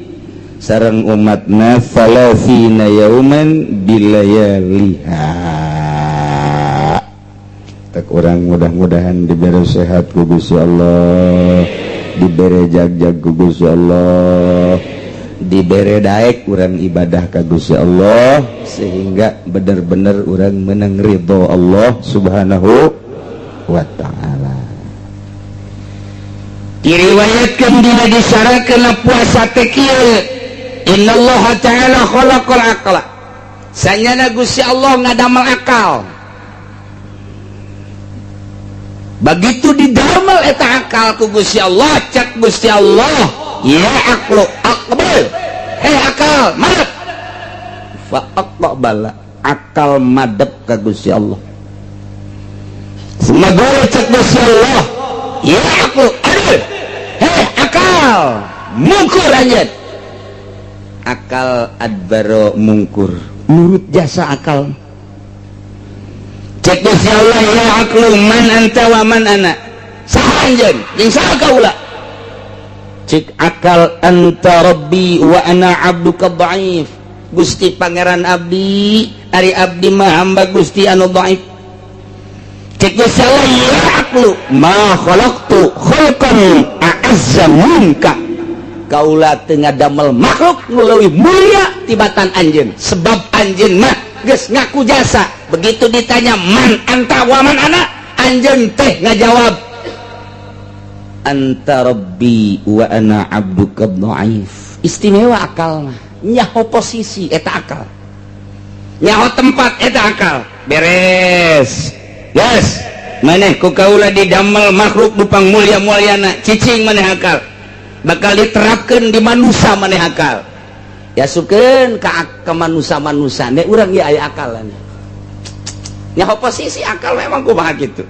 sareng umatna salasina yauman bilayaliha. Tak urang mudah-mudahan diberi sehat ku Gusti Allah, diberi jag-jag ku Gusti Allah, dibere daek urang ibadah ka Gusti Allah sehingga bener-bener urang menang ridho Allah Subhanahu wa ta'ala. Diriwayatkeun dina disarakeun puasa teh kieu, innallaha ta'ala khalaqal aqla. Sanyana Gusti Allah ngadamel akal. Begitu didamel eta akal ku Gusti Allah, cak Gusti Allah, ya aqlu aqbal, hei akal madep. Fa aqbala, akal madep ka Gusti Allah. Semagore cak Gusti Allah, ya aqlu adil, hei akal mungkur anjeun. Akal adbaro mungkur, nurut jasa akal. Cek Gusti Allah, ya aqlu man anta wa man ana. Saha anjeun jeung saha kaula? Cek akal anta rabbi wa ana abduka dhaif. Gusti pangeran abdi, ari abdi mah hamba Gusti anu dhaif. Cek Gusti Allah, ya aqlu ma khalaqtu khalqan a'azza minka. Kaula teu ngadamel makhluk nu leuwih mulia tibatan anjeun, sebab anjeun mah geus ngaku jasa. Begitu ditanya man anta wa man ana, anjeun teh ngajawab anta rabbi wa ana abduka dhaif. Istimewa akal mah, nyaho posisi eta akal, nyaho tempat eta akal. Beres, yes, maneh ku kaula didamel makhluk nu pang mulia-muliana, cicing maneh akal, bakal diterapkan di manusia. Maneh akal ya sukeun ka manusia-manusia nek urang ieu aya akal nyaho posisi. Akal memang kumaha kitu,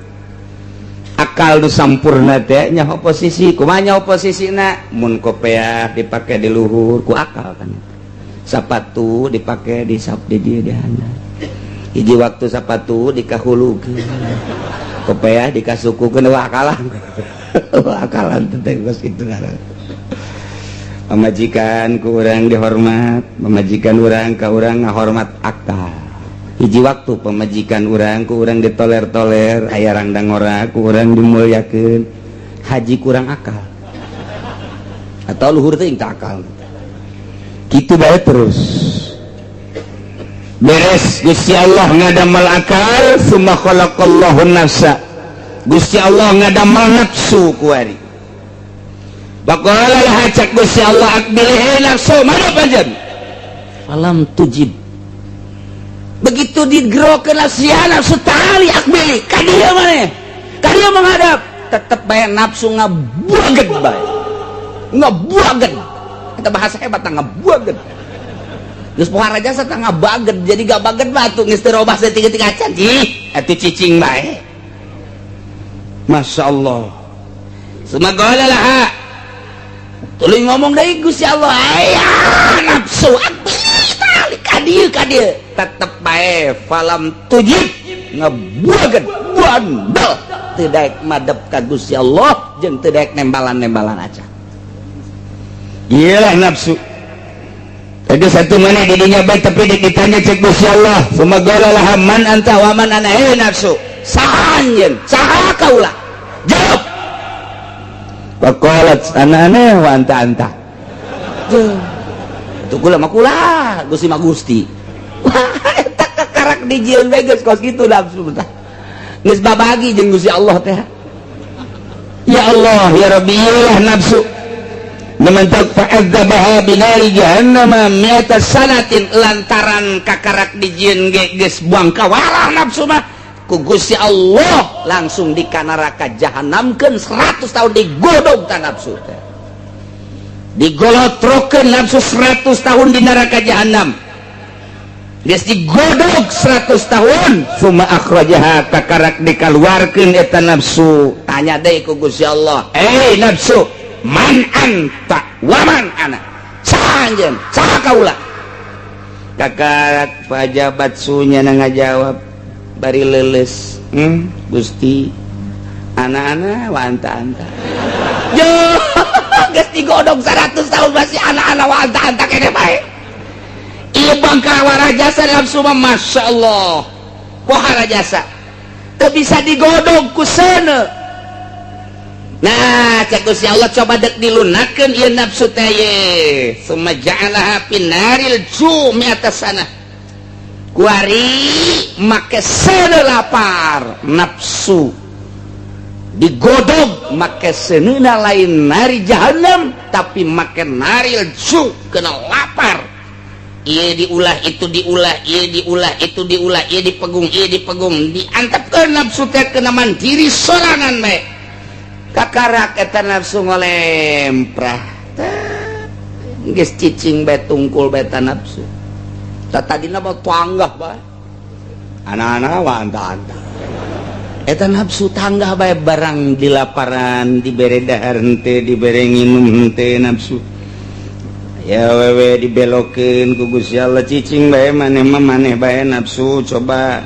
akal nu sampurna teh nyaho posisi. Kumaha nyaho posisina? Mun kopeah dipake di luhur ku akal kan, sapatu dipake di sap di dieu di handap, hiji waktu sapatu dikahulukeun, kopeah dikasukukeun. Wah, akalan, wah, akalan teh geus kitu ngaran. Pamajikan ku urang dihormat, pamajikan urang ka urang ngahormat, akal. Hiji waktu pamajikan urang ku urang ditoler-toler, aya rangdang ora ku urang dimuliakeun, haji kurang akal atau luhur teuing teh akal kitu bae. Terus beres Gusti Allah ngadamel akal, summa khalaqallahu nafsa, Gusti Allah ngadamel nafsu kuari. Faqala laha, cek Gusti Allah, aqbili nafsu, mana panjen? Falam tujib. Begitu digerokeun nafsu, ya nafsu tali aqbili ka dieu, maneh ka dieu menghadap, tetep bae nafsu ngabuaget bae, ngabuaget. Kita bahasa hebat ngabuaget. Geus pohara jasa tah ngabaget, jadi gabaget batu geus teu robah saeutik-eutik acan. Ih, atuh cicing bae. Masya Allah. Summa qala laha, tuluy ngomong deui Gusti Allah, aya nafsu aqbili ka dieu, ka dieu, tetep bae falam tujib, ngebuaget bandel, teu daek madep ka Gusti Allah jeung teu daek nembalan-nembalan aja. Iyalah nafsu. Ada satu mana di dunia baik, tapi ditanya cek Gusti Allah. Summa qala laha man anta wa man ana, eh nafsu. Saha anjeun? Saha kaula? Jawab. Faqalat ana ana wa anta anta. Itu kula mah kula, Gusti mah Gusti. Wah, eta kakarak dijieun bae geus kos kitu nafsu tah. Geus babagi jeung Gusti Allah teh. Ya Allah, ya Rabbi, iyalah nafsu. Nementak fa'adzabaha binari jahannama mi'ata sanatin, lantaran kakarak dijieun ge geus buang kawarah nafsu mah, ku Gusti Allah langsung di neraka jahanamkeun 100 tahun, digodog ta nafsu teh, digolotrokeun nafsu 100 tahun di neraka jahanam. Geus digodog 100 tahun, summa akhrajaha, kakarak dikaluarkeun eta nafsu, tanya deui ku Gusti Allah, eh nafsu, man anta wa man ana, saha anjeun, saha kaula? Kakarak fajabat sunya na ngajawab bari leuleus, Gusti, ana ana wa anta anta." Yo, geus digodog 100 tahun masih ana ana wa anta anta kene bae. Ieu bangka jasa nafsu mah, Masya Allah, pohara jasa, teu bisa digodog ku seuneu. Nah, cek Gusti Allah, coba dek dilunakeun ieu nafsu teh ye. Summa ja'alaha finaril jumi atas sana. Kuari make seuneu lapar nafsu digodog make seuneu, lain nari jahanam tapi make naril ju, kena lapar. Ieu diulah, itu diulah, ieu diulah, itu diulah, ieu dipegung, ieu dipegung, diantepkeun nafsu teh kena mandiri sorangan bae. Kakarak eta nafsu ngolemprah, geus cicing bae, tungkul bae eta nafsu. Tah, tadina mah tanggah bae, ana-ana wa anta-anta. Eta nafsu tanggah bae, barang dilaparan, dibere dahar henteu, dibere nginum henteu nafsu. Ya wewe, dibelokeun ku Gusti Allah, cicing bae maneh mah, maneh bae nafsu. Coba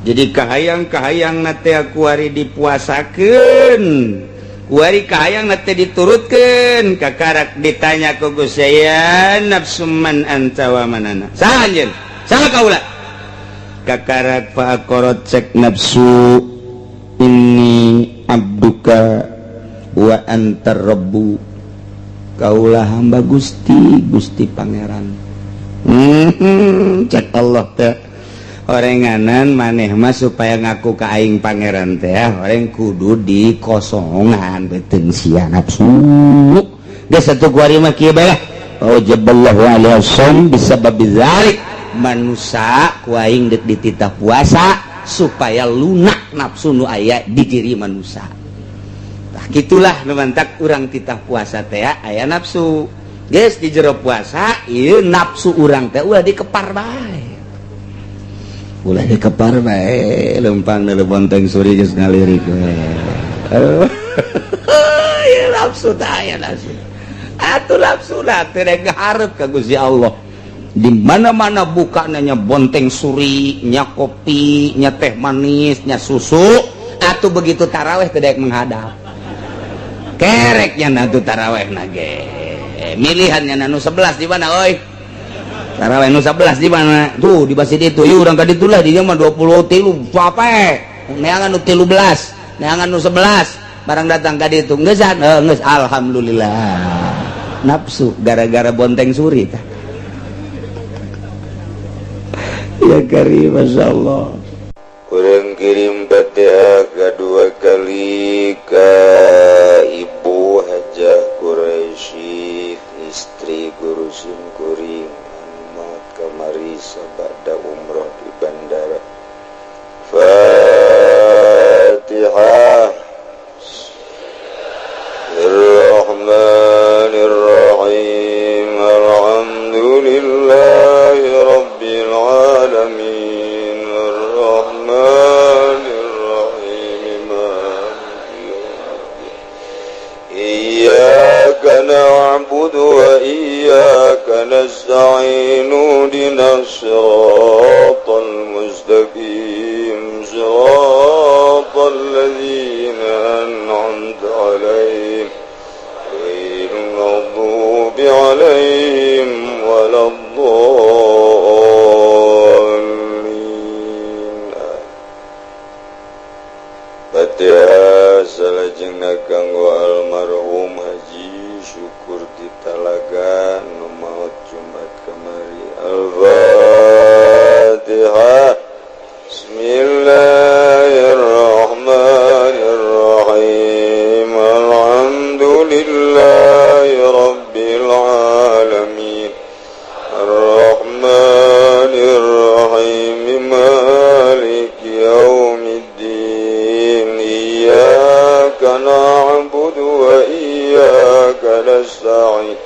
jadi kahayang, kahayang na teh kuari dipuasakeun, kuari kahayang na teh diturutkeun. Kakarak ditanya ku Gusti, ya nafsu, man anta wa man ana, saha anjeun, saha kaula? Kakarak fa aqarrat, cek nafsu, inni abduka wa anta rabbu. Kaulah hamba Gusti, Gusti Pangeran. Cek Allah teh orenganan maneh mah supaya ngaku ka aing pangeran teh orang kudu dikosongan beuteung sia nafsu. Geus satu kuari mah kieu bae lah. Aujaballahu alaihi wasallam bisabab dzalik. Manusa ku aing deuk dititah puasa supaya lunak nafsu nu aya di diri manusia. Tah gitulah nu mantak urang titah puasa teh aya nafsu. Geus di jero puasa ieu nafsu urang teh ulah dikepar bae. Ulah dikepar bae lempang deuleu bonteng suri geus ngalirik we. Ieu nafsu teh aya nafsu. Atuh nafsu lah teh rek hareup ka Gusti Allah. Di mana-mana buka nanya bonteng suri, nya kopi, nya teh manis, nya susu, atuh begitu taraweh teh daek menghadap. Kereknya nanti taraweh nage. Milihannya nu 11 di mana oi? Taraweh nu 11 di mana? Tuh di masjid itu. Yuk urang ka ditu lah di mah 23 capek. Neangan nu 13, neangan nu 11. Barang datang ka ditu geus geus alhamdulillah. Nafsu gara-gara bonteng suri tah. Ya karim, Masya Allah. Kurang kirim Fatihah kedua kali ke Ibu Hajah Quraisy, istri guru simkuring maut kamari sabada umroh di bandara. Fatihah. Bismillahirrahmanirrahim. Alhamdulillahi rabbil alamin. Arrahmanirrahim. Maliki yaumiddin. Iyyaka na'budu wa iyyaka nasta'in. Ihdinas siratal mustaqim. Siratal ladzina an'amta 'alaihim ghairil maghdubi 'alaihim waladdallin. Fatihah salajengna kanggo almarhum Haji Syukur di Talaga nu maot Jumat kamari. Al-Fatihah. Bismillahirrahmanirrahim. Alhamdulillahi rabbil alamin. Arrahmanirrahim. Maliki yaumiddin. Iyyaka na'budu wa iyyaka nasta'in.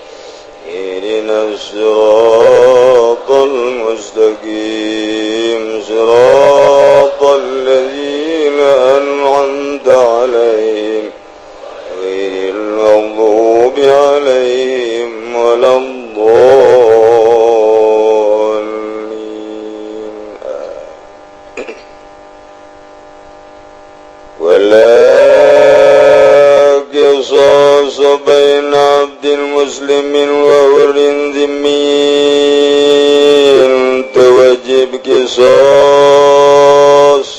Ihdinas siratal mustaqim. Siratal ladzina an'amta 'alaihim ghairil maghdubi 'alaihim waladdallin. Wala qisas baina 'abdin muslimin wa hurrin dhimmin. Tewajib kisos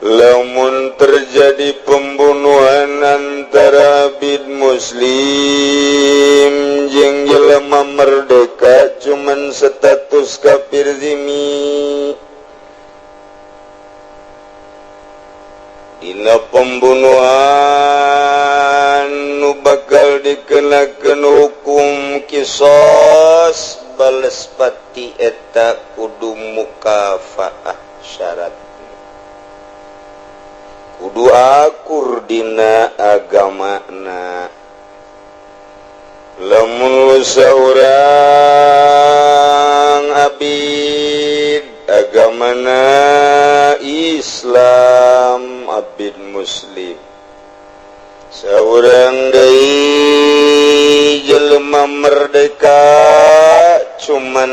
lamun terjadi pembunuhan antara abid muslim jeung jelema merdeka cuman status kafir zimmi. Dina pembunuhan nu bakal dikenakeun hukum kisos bales pati eta kudu mukafaah syarat kudu akur dina agamana. Lamun saurang abid agamana Islam abid muslim, saurang deui jelema merdeka cuman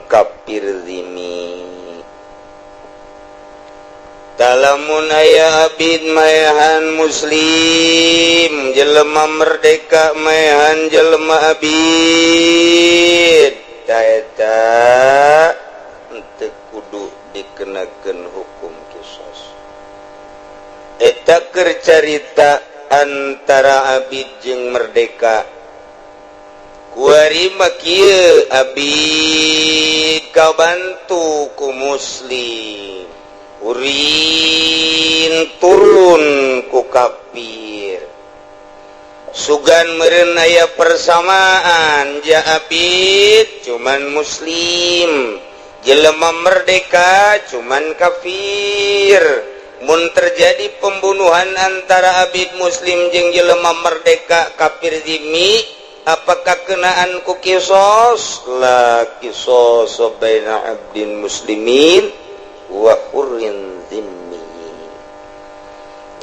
kafir zimmi. Talamun aya abid maehan muslim jelema merdeka maehan jelema abid, ta eta henteu kudu dikenakeun hukum kisos. Eta keur carita antara abid jeung merdeka. Kuari mah kieu, abid kabantu ku muslim, urin turun ku kafir. Sugan meureun aya persamaan ja abid cuman muslim, jelema merdeka cuman kafir. Mun terjadi pembunuhan antara abid muslim jeung jelema merdeka kafir zimmi, apakah kenaan ku kisos? La kisos baina abdin muslimin wa hurrin zimmi.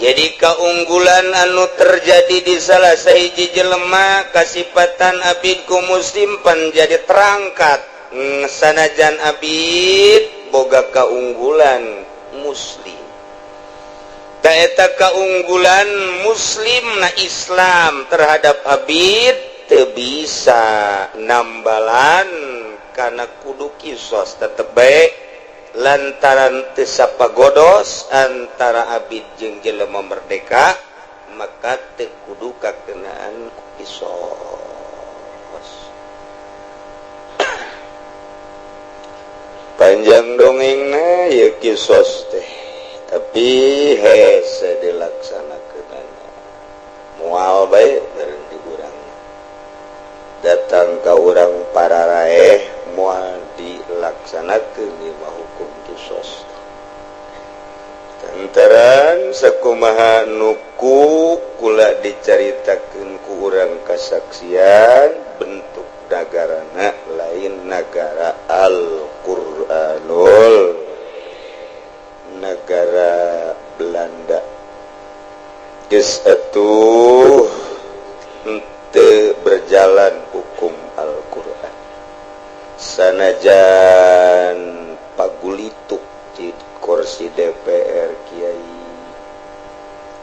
Jadi keunggulan anu terjadi di salah sahiji jelema kasipatan abid ku muslim pan jadi terangkat. Sanajan abid boga keunggulan muslim, eta keunggulan muslim na Islam terhadap abid teu bisa nambalan karena kudu kisos tetep baik lantaran teu sapagodos antara abid jeung jelema merdeka, maka teu kudu kakenaan ku kisos. Panjang dongengna ya kisos teh, tapi hese dilaksanakeun moal bae bareng di urang datang ka urang para raeh moal dilaksanakeun ieu mah hukum kisos. Lantaran sakumaha nuku kula dicaritakeun ku urang kasaksian bentuk nagarana lain nagara Al-Qur'anul, negara Belanda. Geus atuh henteu berjalan hukum Al-Qur'an. Sanajan pagulituk di kursi DPR kiai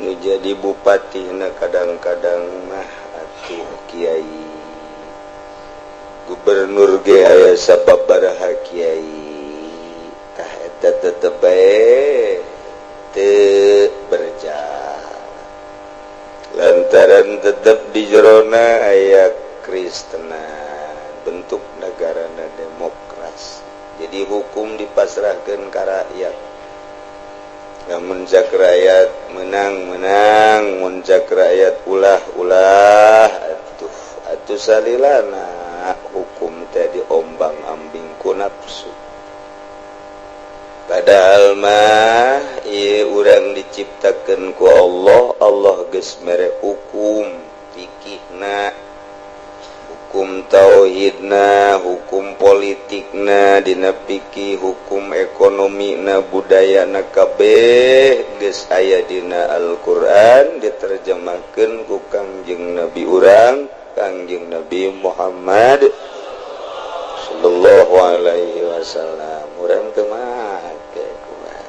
nu jadi bupati na kadang-kadang mah atuh kiai, gubernur ge aya sababaraha kiai, tah eta tetep bae teu berjalan lantaran tetep di jerona aya Kristenan, bentuk negarana demokrasi. Jadi hukum dipasrahkan ka rakyat. Lamun cak rakyat menang menang, mun cak rakyat ulah ulah, atuh atuh salilana hukum teh diombang-ambing ku nafsu. Padahal mah ieu urang diciptakeun ku Allah, Allah geus mere hukum fikihna, hukum tauhidna, hukum politikna, dina fikih, hukum ekonomina, budayana kabeh geus aya dina Al-Qur'an diterjemahkeun ku Kangjeng Nabi urang, Kangjeng Nabi Muhammad sallallahu alaihi wasallam. Urang teu make kumaha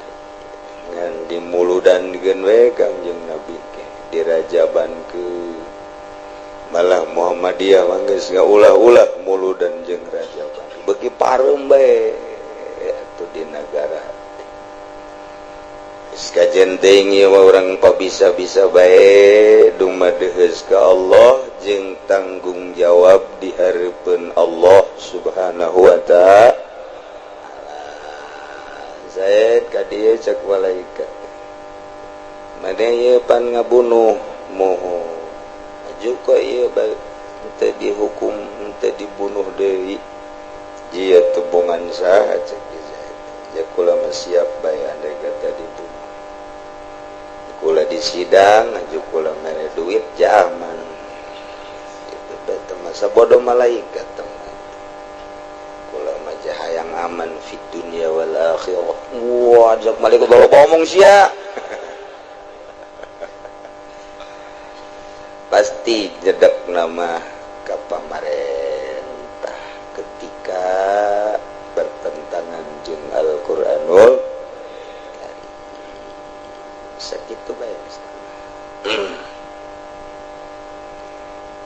ngan dimuludan geun we Kangjeng Nabi ge dirajabankeun. Malah Muhammadiyah mah geus ngaulah-ulah muludan jeung rajaban, beuki pareum bae atuh di nagara. Geus kajen teuing ieu mah urang pabisa-bisa bae dumadeheus ka Allah jeung tanggung jawab di hareupeun Allah Subhanahu wa ta'ala. Zaid ka dieu cek malaikat, maneh ieu pan ngabunuh moho juga ieu teu dihukum teu dibunuh deui, jia tebongan saha cek Zaid. Ya kula mah siap bae andai kata dibunuh, kula disidang aju kula mere duit jaman itu bete masa bodoh malaikat teman. Kula mah hayang aman fid dunya wal akhirah. Wah, cek malaikat bawa ngomong sia. Pasti jedek nama ke pamarentah ketika bertentangan jeung Al-Qur'anul Karim. Sakitu bae.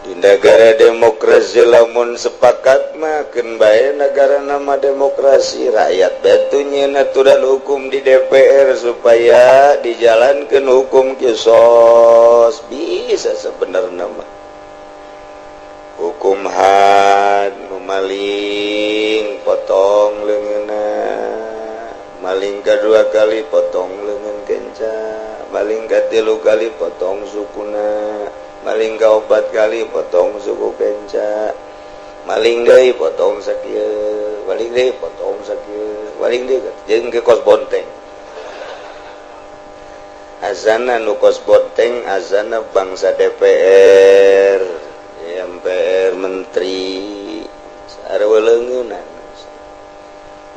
Di negara demokrasi lamun sepakat mah keun bae negara nama demokrasi, rakyat batu nyieun aturan hukum di DPR supaya dijalankan hukum kisos. Bisa sebenarnya mah hukum had, nu maling potong leungeunna, maling kedua kali potong leungeun kenca, maling katilu kali potong sukuna, maling kaopat kali potong suku kenca, maling deui potong sakieu, maling deui potong sakieu, maling deui jeung ke kos bonteng. Azana nu kos bonteng, azana bangsa DPR, MPR, menteri sarua leungeunan.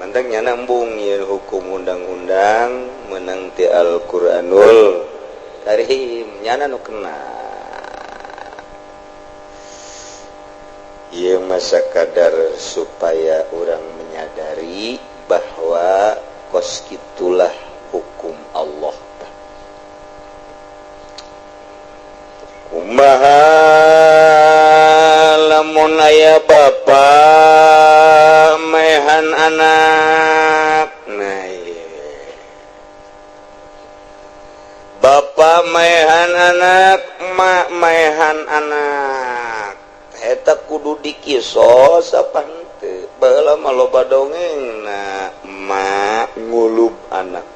Mantak nya nambung ieu hukum undang-undang menang ti Al-Qur'anul Karim, nyana nu kena. Ieu masa kadar supaya orang menyadari bahwa kos kitulah hukum Allah. Kumaha lamun aya bapa mehan anak? Nah, ieu. Bapa mehan anak, mak mehan anak. Eta kudu dikisos apa henteu? Baheula mah loba dongengna mak ngulub anak.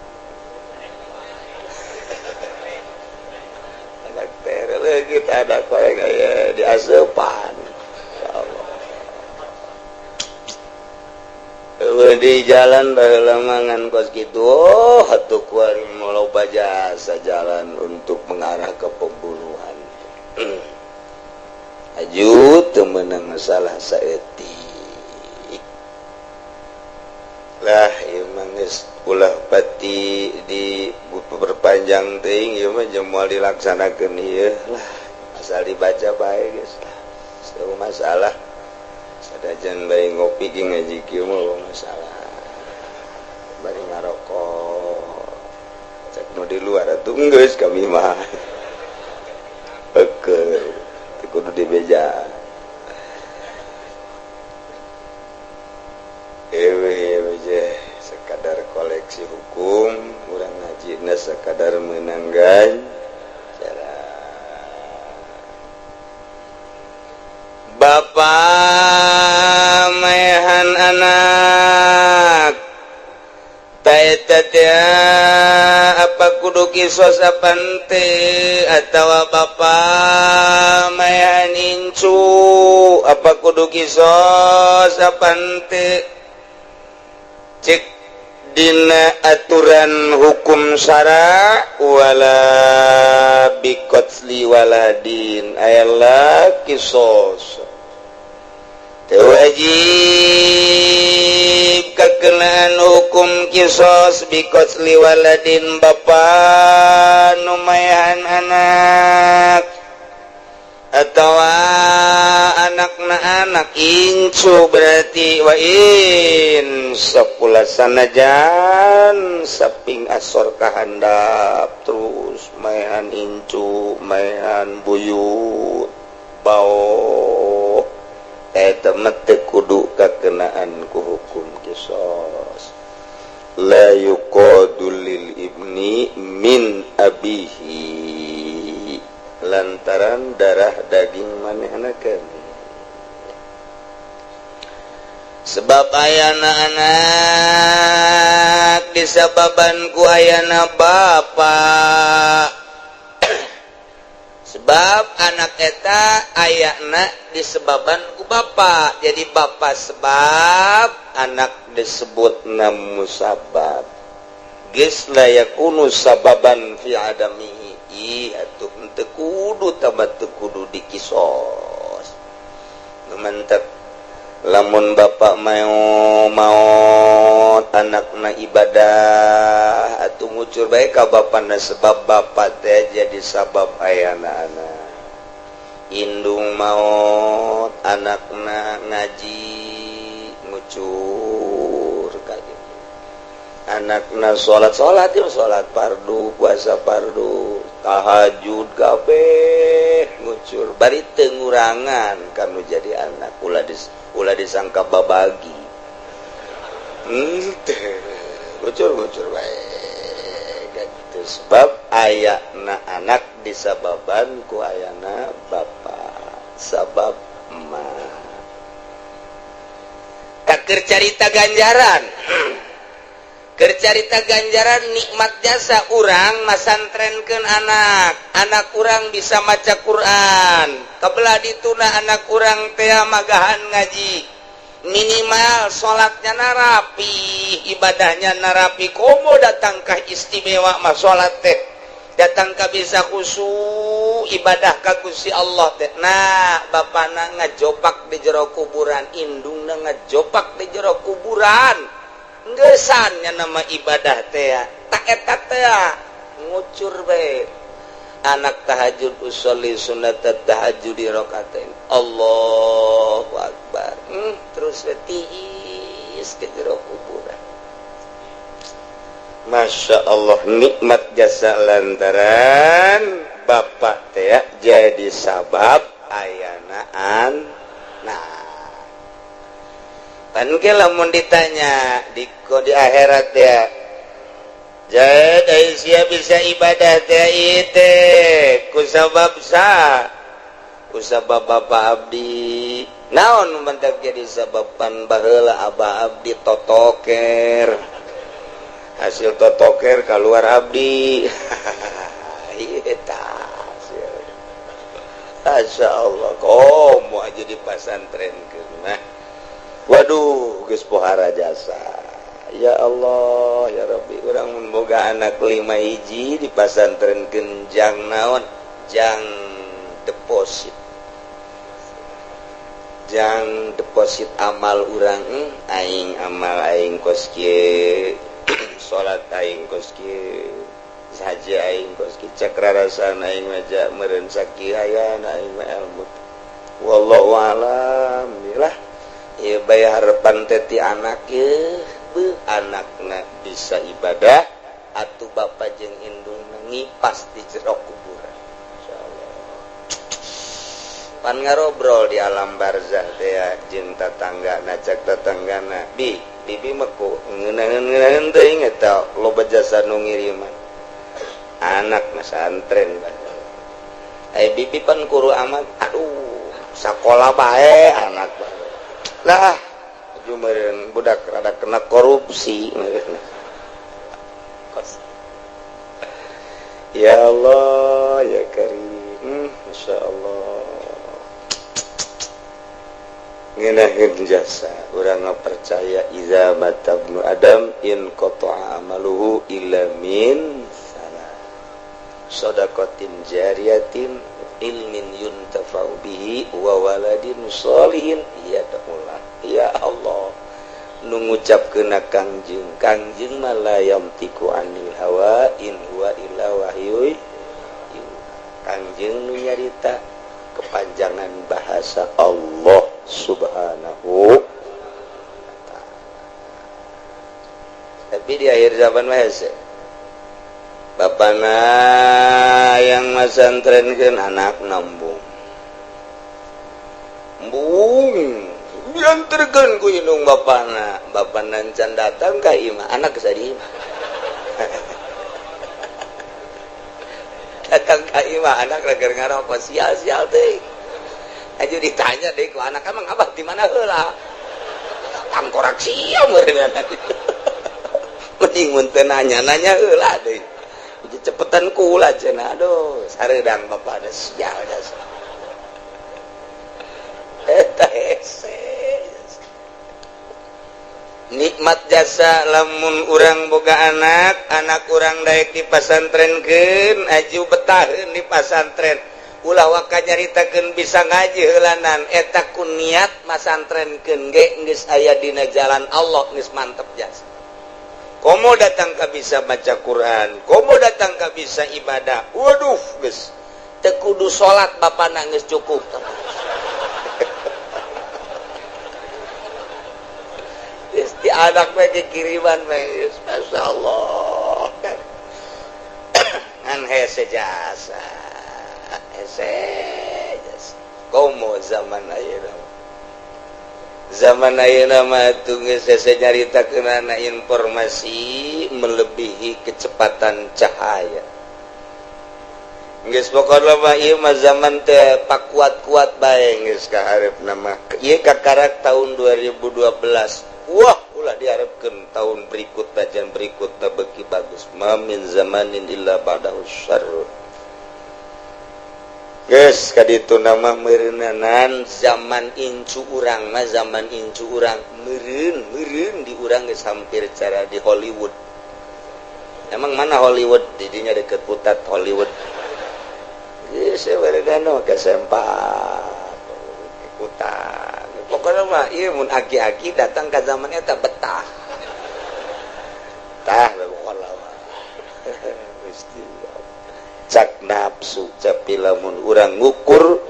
Anak teh leungit ada koreng aya diaseupan. Ya Allah. Eueuh di jalan baheula mah ngan kos kitu, oh atuh kuari loba jasa jalan untuk mengarah ke pembunuhan. Aju teu meunang masalah saeutik lah ieu mah geus ulah pati diperpanjang teuing ieu mah jeung moal dilaksanakeun ieu lah, asal dibaca bae geus lah. Teu masalah sadajan bae ngopi ge ngaji kieu mah masalah bari ngarokok cek nu di luar atuh geus kami mah heukeul kudu dibeja. Ewe ewe sekadar koleksi hukum urang ngajina sekadar menanggan cara. Bapa mehan anak taeta teh apa kudu kisos apa henteu? Atawa bapa mehan incu apa kudu kisos apa henteu? Cek dina aturan hukum syara wala biqatli waladin aya kisos. Teu wajib kakenaan hukum kisos biqatli waladin bapa nu maehan anak atawa anakna anak incu berarti wa in sapula sanajan saping asor kahandap terus maehan incu maehan buyut bao eta mah teu kudu kakenaan ku hukum kisos. La yuqadu lil ibni min abihi lantaran darah daging manehna keneh. Sebab ayana anak disababan ku ayana bapa. Sebab anak eta ayana disebaban ku bapa. Jadi bapa sebab anak disebut musabab. Geus la yakunu sababan fi adamihi. Ih atuh henteu kudu tambah teu kudu dikisos. Nu mantep lamun bapak mau maot anakna ibadah atuh ngucur bae ka bapana sebab bapak teh jadi sabab ayana anak. Indung maot anakna ngaji ngucur ka ditu. Anakna salat salat ya salat fardu, puasa fardu, tahajud kabeh Ngucur bari teu ngurangan kanu jadi anak, ulah disangka babagi. Henteu, ngucur-ngucur bae. Gitu sebab ayana anak disababan ku ayana bapa, sabab emak. Keur carita ganjaran. Keur carita ganjaran nikmat jasa urang masantrenkeun anak. Anak urang bisa maca Quran. Kabelah dituna anak urang teh magahan ngaji. Minimal salatnya narapi, ibadahnya narapi. Komo datangkah istimewa mah salat teh. Datangkah bisa khusyuk ibadah ka Gusti Allah teh. Nah, bapana ngajopak di jero kuburan, indungna ngajopak di jero kuburan. Ngeusannya nama ibadah teh. Tak eta teh ngucur bae. Anak tahajud usolli sunat tahajud di rakatain. Allahu akbar. Terus tiis ke jero kuburan. Masya Allah nikmat jasa lantaran bapak teh jadi sabab ayanaan. Nah, pan ge lamun ditanya di akhirat ya, jadi sia bisa ibadah teh ieu ku sabab sa, ku sabab bapak abdi. Naon mentak jadi sababan baheula abah abdi totoker. Hasil totoker keluar abdi. Eta Masya Allah komo aja di pasantren mah. Waduh geus pohara jasa. Ya Allah ya Rabbi, urang mun boga anak 5 hiji di pasantren jang naon, jang deposit. Jang deposit amal urang, aing amal aing kos kieu, salat aing kos kieu, saja aing kos kieu, cek rarasan aing mah meureun sakieu hayana aing mah ilmu. Wallahu alam lah. Ieu bae harepan teh ti anak ye, beuh anakna bisa ibadah atuh bapa jeung indungna ngipas di jero kuburan. Insyaallah. Pan ngarobrol di alam barzah teh jeung tatanggana, cek tatanggana, bi bibi meku ngeunaheun-ngeunaheun teuing eta loba jasa nu ngiriman. Anak masantren bae. Ai bibi pan kuru amat, aduh sakola bae anak bae. Lah aju meureun budak rada kena korupsi. Ya Allah ya Karim, Masya Allah. Ngeunaheun jasa urang percaya iza mata ibnu Adam in qata'a amaluhu illa min salah sadaqatin jariyatin ilmin yuntafa'u bihi wa waladin sholihin ya Allah. Ya Allah nu ngucapkeun Kangjeng, Kangjeng mah la yamtiku anil hawa in huwa illa wahyu. Kangjeng nu nyarita kepanjangan bahasa Allah Subhanahu wa ta'ala. Tapi di akhir zaman mah hese. Bapana yang masantrenkeun anak nambung. Embung dianterkeun ku indung bapana. Bapana can datang ka imah, anak geus di imah. Datang ka imah anak keur ngarokok sial-sial teh. Aja ditanya deh ku anak emang abah di mana heula? Tangkorak sia meureun. Mending mun teu nanya-nanya heula deui. Cepetan kula cenah, aduh sareudang bapana sial jasa. Eta hese. Nikmat jasa lamun urang boga anak, anak urang daek dipasantrenkeun, aju betaheun di pasantren. Ulah waka nyaritakeun bisa ngaji heulanan, eta ku niat masantrenkeun ge geus aya dina jalan Allah geus mantep jasa. Komo datang ka bisa baca Quran, komo datang ka bisa ibadah. Waduh geus teu kudu salat bapana geus cukup. Geus di anak mah kiriman mah masyaallah. Ngan hese jasa. Hese. Komo zaman ayeuna. Zaman ayeuna mah atuh geus hese nyaritakeunana informasi melebihi kecepatan cahaya. Geus pokona mah ieu mah zaman teh pakuat-kuat bae geus ka hareupna mah. Ieu kakarak tahun 2012. Wah, ulah diharapkeun tahun berikut tajan berikutna beuki bagus. Ma min zamanin illa ba'dahu syarr. Geus kaditu nama meureunanan zaman incu urang mah zaman incu urang meureun meureun di urang geus hampir cara di Hollywood. Emang mana Hollywood? Didinya deket Putat Hollywood. Geus meureunana ka sempat Putat. Pokona mah ieu mun aki-aki datang ka zaman eta betah. Tah pokona mah. Gusti cak nafsu tapi lamun urang ngukur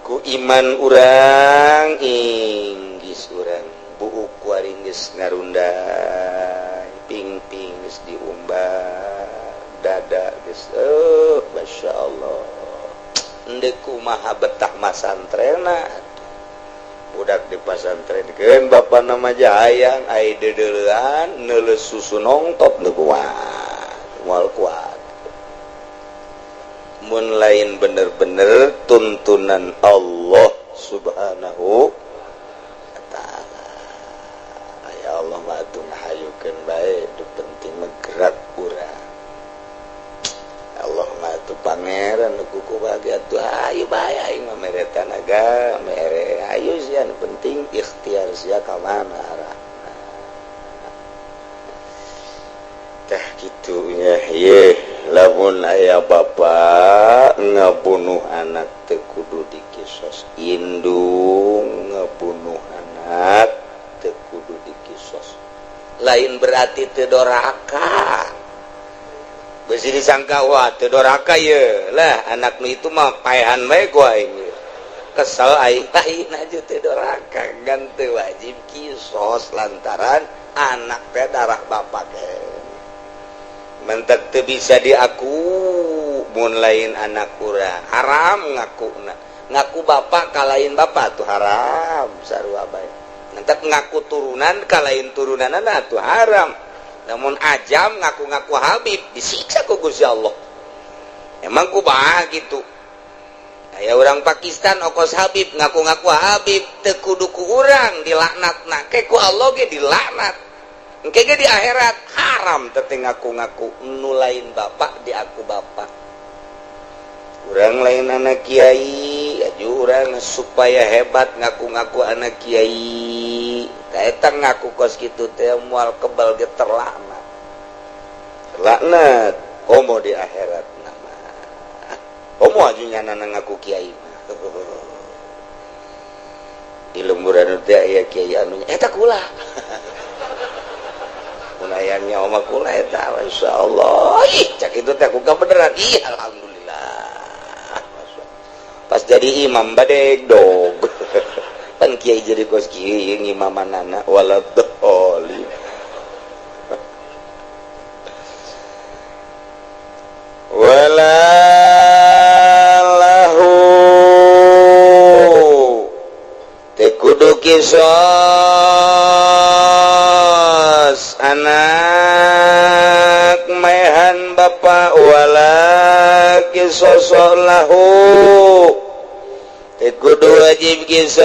ku iman urang inggis urang buuk kuari geus ngarunday ping-ping geus diumbar dada geus Masya Allah endek kumaha betah masantrena budak di pasantrenkeun bapa nama jahayang ai deudeulean neuleus susu nongtop nu kuat moal kuat mun lain bener-bener tuntunan Allah Subhanahu wa ta'ala. Ya Allah mah atuh ngahayukeun bae, nu penting mah gerak urang. Allah mah atuh pangeran nu kuku bagi atuh hayu bae aing mah mere tanaga, mere hayu sia nu penting ikhtiar sia ka mana arahna. Tah kitu nya ye. Lamun aya bapa ngabunuh anak teu kudu dikisos, indung ngabunuh anak teu kudu dikisos. Lain berarti teu doraka. Beusi disangka wah teu doraka ye. Lah anak nu itu mah paehan bae ku aing. Kesel aing lain aja teu doraka ngan teu wajib kisos lantaran anak teh darah bapak ge. Mentek teu bisa diaku mun lain anak urang haram ngakuna ngaku bapak ka lain bapak tuh haram sarua bae mentek ngaku turunan ka lain turunanana tuh haram namun ajam ngaku-ngaku Habib disiksa ku Gusti Allah emang kumaha gitu aya urang Pakistan okos Habib ngaku-ngaku Habib teu kudu ku urang dilaknatna ke ku Allah ge dilaknat engke ge di akhirat haram teh ngaku-ngaku nu lain bapak diaku bapak. Urang lain anak kiai, aju urang supaya hebat ngaku-ngaku anak kiai. Ka eta ngaku kos kitu teh moal kebal ge terlaknat. Terlaknat komo di akhirat nama. Komo aju nyana ngaku kiai mah. Di lemburan teh aya kiai anu eta kula. Unayangnya oma kula eta masyaallah. Ih, cak itu teh aku beneran. Ih, alhamdulillah. Pas jadi imam badeg dog. Pan kiai jadi kos kiai ngimamanana waladhdallin. Wala lahu teu kudu kisos anak mehan bapak wala kisos lahu teu kudu wajib kisos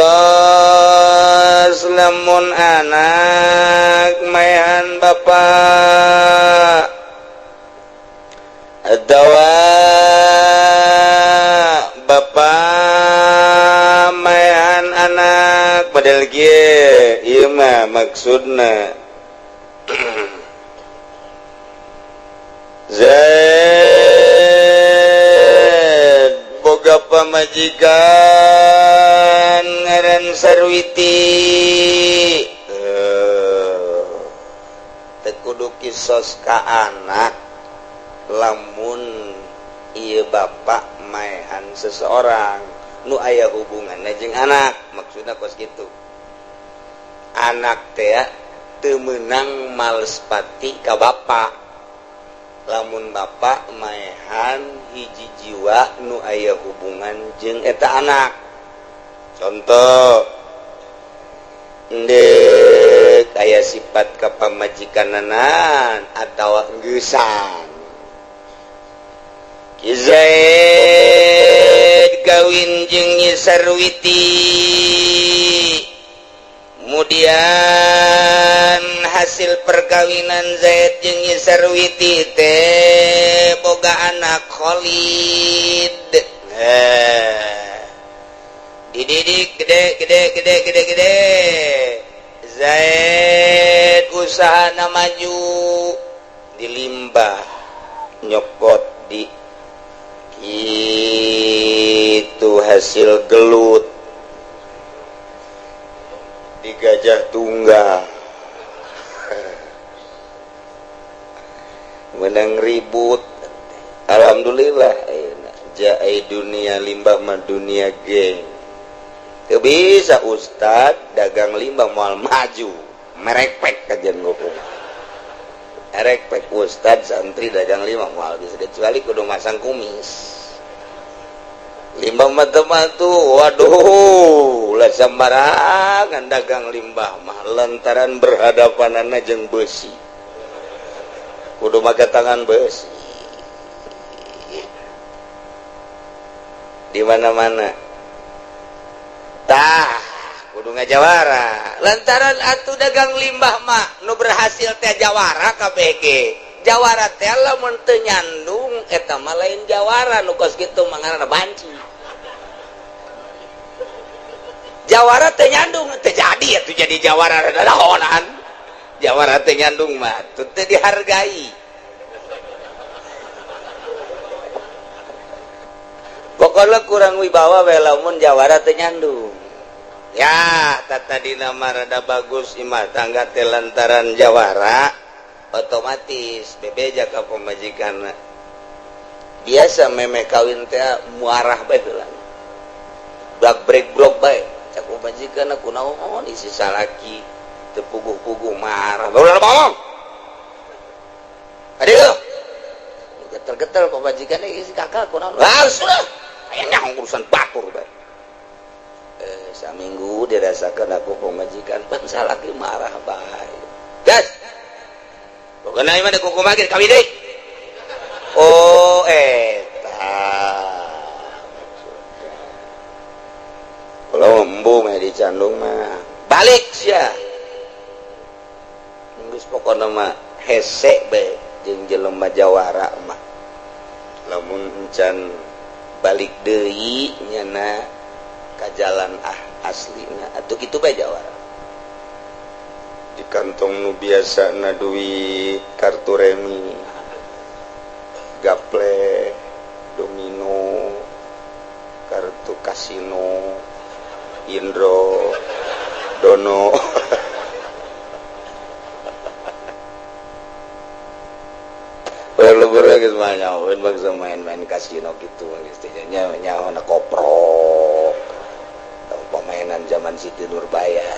lamun anak mehan bapak atawa bapak mehan anak padahal kieu ieu mah maksudna Zaid boga pamajikan ngaran Sarwiti teu kudu kisos ka anak lamun ieu bapak maehan seseorang nu aya hubunganna jeung anak maksudna kos kitu anak teh teu meunang malespati ka bapak lamun bapak maehan hiji jiwa nu aya hubungan jeung eta anak. Contoh ndek aya sifat kapamajikananan atawa engeusan. Ki Zaid kawin jeung Nyi Sarwiti, kemudian hasil perkawinan Zaid jeung Nyi Sarwiti teh boga anak Khalid. Dididik gede gede gede gede gede. Zaid usahana maju dilimbah nyokot di itu hasil gelut di Gajah Tunggal, menang ribut. Alhamdulillah jai dunia limbah mah dunia geng. Teu bisa ustad dagang limbah moal maju, merekpek kajian ngomong. Merekpek ustad santri dagang limbah moal bisa, kecuali kudu masang kumis. Limbah mah teu matu, waduh, lah sembarangan dagang limbah mah lantaran berhadapanana jeung besi. Kudu make tangan besi. Di mana-mana. Tah, kudu ngajawara. Lantaran atuh dagang limbah mah nu berhasil teh jawara KBG. Jawara teh lamun teu nyandung eta mah lain jawara nu kos kitu mah ngaranna banci. Jawara teh nyandung teh jadi atuh jadi jawara rada dahonan. Jawara teh nyandung mah teu dihargai. Pokoknya kurang wibawa we lamun jawara teh nyandung. Ya, tadi nama rada bagus imah tangga teh lantaran jawara otomatis bebeja ka pamajikanna. Biasa memeh kawin teh muarah bae heula. Blak break blok bae. Cak pamajikanna kunaon isi salaki teu puguh-puguh marah. Ulah ngomong. Aduh. Getel-getel pamajikanna isi kakak kunaon. Ah, sudah. Kayaknya urusan batur bae. Saminggu dirasakan aku pemajikan pan salaki marah bae. Gas. Pokokna ieu mah kuku magir kawin deui. Oh eta. Kalau embung mah dicandung mah balik sia. Geus pokona mah hese bae jeung jelema jawara mah. Lamun encan balik deui nyana ka jalan aslina atuh kitu bae jawara. Di kantong nu biasana duit kartu remi, gaple, domino, kartu kasino, Indro, Dono. Lebur geus mah nyahoeun bangsa main-main kasino kitu geus teh nya nyaho koprok. Pemainan zaman Siti Nurbaya.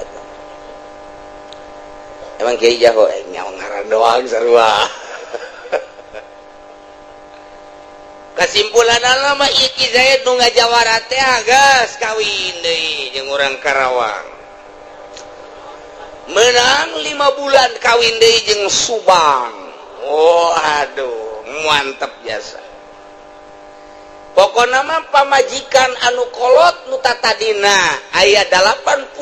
Emang kiai jago nyaho ngaran doang sarua. Kesimpulanna mah ieu Ki Zaid nu ngajawara teh geus kawin deui jeung urang Karawang. Menang 5 bulan kawin deui jeung Subang. Oh aduh, mantep jasa. Pokokna mah pamajikan anu kolot nu tatadina aya 80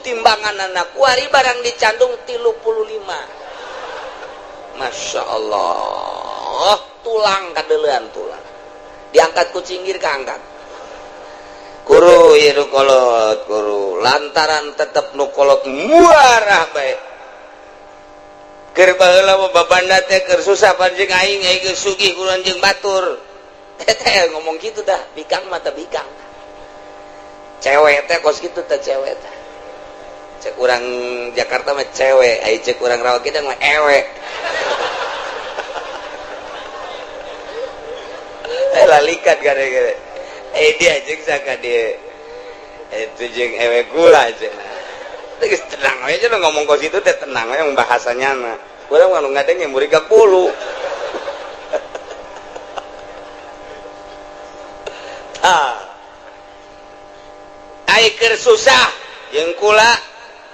timbanganana kuari barang dicandung 35. Masya Allah, tulang kadeulean tulang. Diangkat ku cinggir kaangkat. Kuru ieu nu kolot, kuru lantaran tetep nu kolot muarah bae. Keur baheula mah babanda teh keur susah panjing aing aing geus sugih kudu jeung batur. Teh ngomong gitu dah, bikang mata bikang. Cewek teh kos kitu teh cewek teh. Cek urang Jakarta mah cewek, ai cek urang Rawa kita mah ewe. Lalikan gara-gara. Dia jeung saka dia. Itu jeung ewe gula cenah. Geus tenang we cenah ngomong kos kitu teh tenang we bahasanya mah. Urang mah nu ngadenge murid ka puluh. Ai keur susah jeung kula,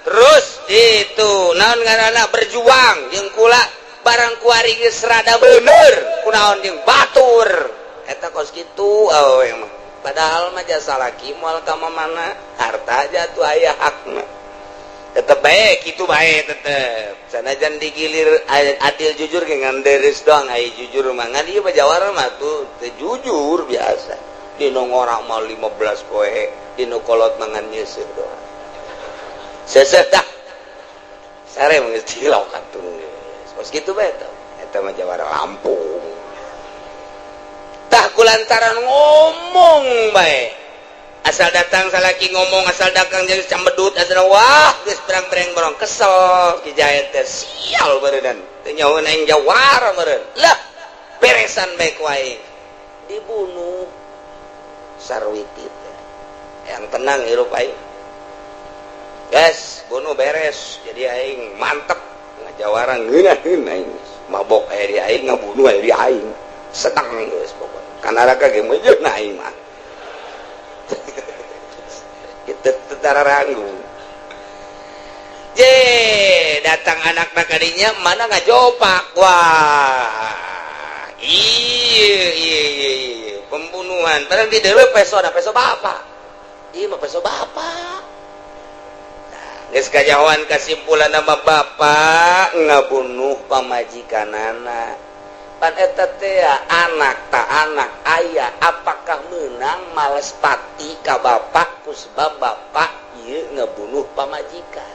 terus itu naon ngaranna, berjuang jeung kula. Barang kuari geus rada bener, kunaon jeung batur eta kos kitu awewe mah. Padahal mah jasa laki moal ka mana, harta jatuh aya hakna, tetep baik itu, baik tetep. Sanajan digilir adil jujur ge ngan deres doang. Ai jujur mah, ngan ieu mah jawara mah tuh teu jujur. Biasa dina ngora mah 15 poe, dina kolot mangan nyeuseuh doang. Seseh dah sare mah geus tilok atuh, kos kitu bae. Eta eta mah jawara Lampung. Tah, kulantaran ngomong bae, asal datang salaki ngomong, asal datang jadi cambedut, asal wah geus berang-berang borong kesel. Ki Jahit teh sial meureun, teu nyaho aing jawara meureun lah, beresan bae ku aing. Dibunuh Sarwiti teh. Yang tenang hirup aing, guys, bunuh beres, jadi aing mantep ngajawara, ngeunaheun aing mabok aya di aing, ngabunuh aya di aing, senang geus pokokna. Kana ge meujeuhna aing mah kita tentara ranggung. Je datang anak kadinya mana ngajopak, wah iya, pembunuhan. Padahal di dalam peso ada peso bapak, iya mah peso bapak. Nah, geus kajahoan kesimpulan nama bapak ngabunuh pamajikanana. Pan eta teh anak tak anak ayah, apakah menang males pati ka bapak ku sebab bapak ieu ngebunuh pamajikan?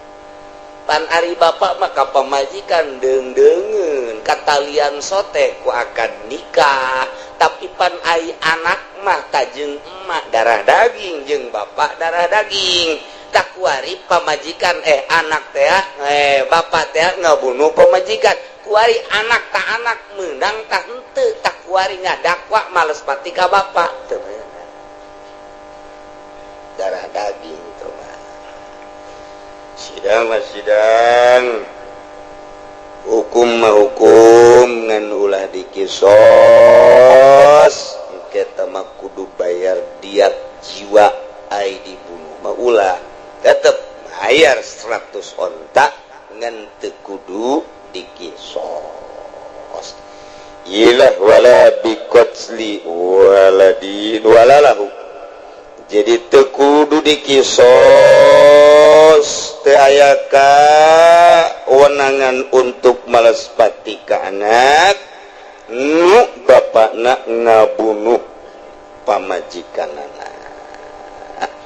Pan ari bapak maka pamajikan deung-deungeun katalian sote ku akad nikah, tapi pan ai anak mah tajeng emak darah daging jeung bapak darah daging. Tak kuari pamajikan, eh, anak teh, eh, bapak teh ngabunuh pamajikan, kuari anak tak anak menang tak henteu? Tak kuari ngadakwa males pati ka bapak, teu meunang, darah daging tuh mah. Sidang mah sidang, hukum mah hukum, ngan ulah dikisos. Kita mah kudu bayar diat jiwa. Ai dibunuh mah ulah, tetep bayar 100 onta, ngan teu kudu dikisos. Ilah wala biqatli waladin wala lahu. Jadi teu kudu dikisos, teu aya kawenangan untuk malas pati ka anak nu bapakna ngabunuh pamajikanana,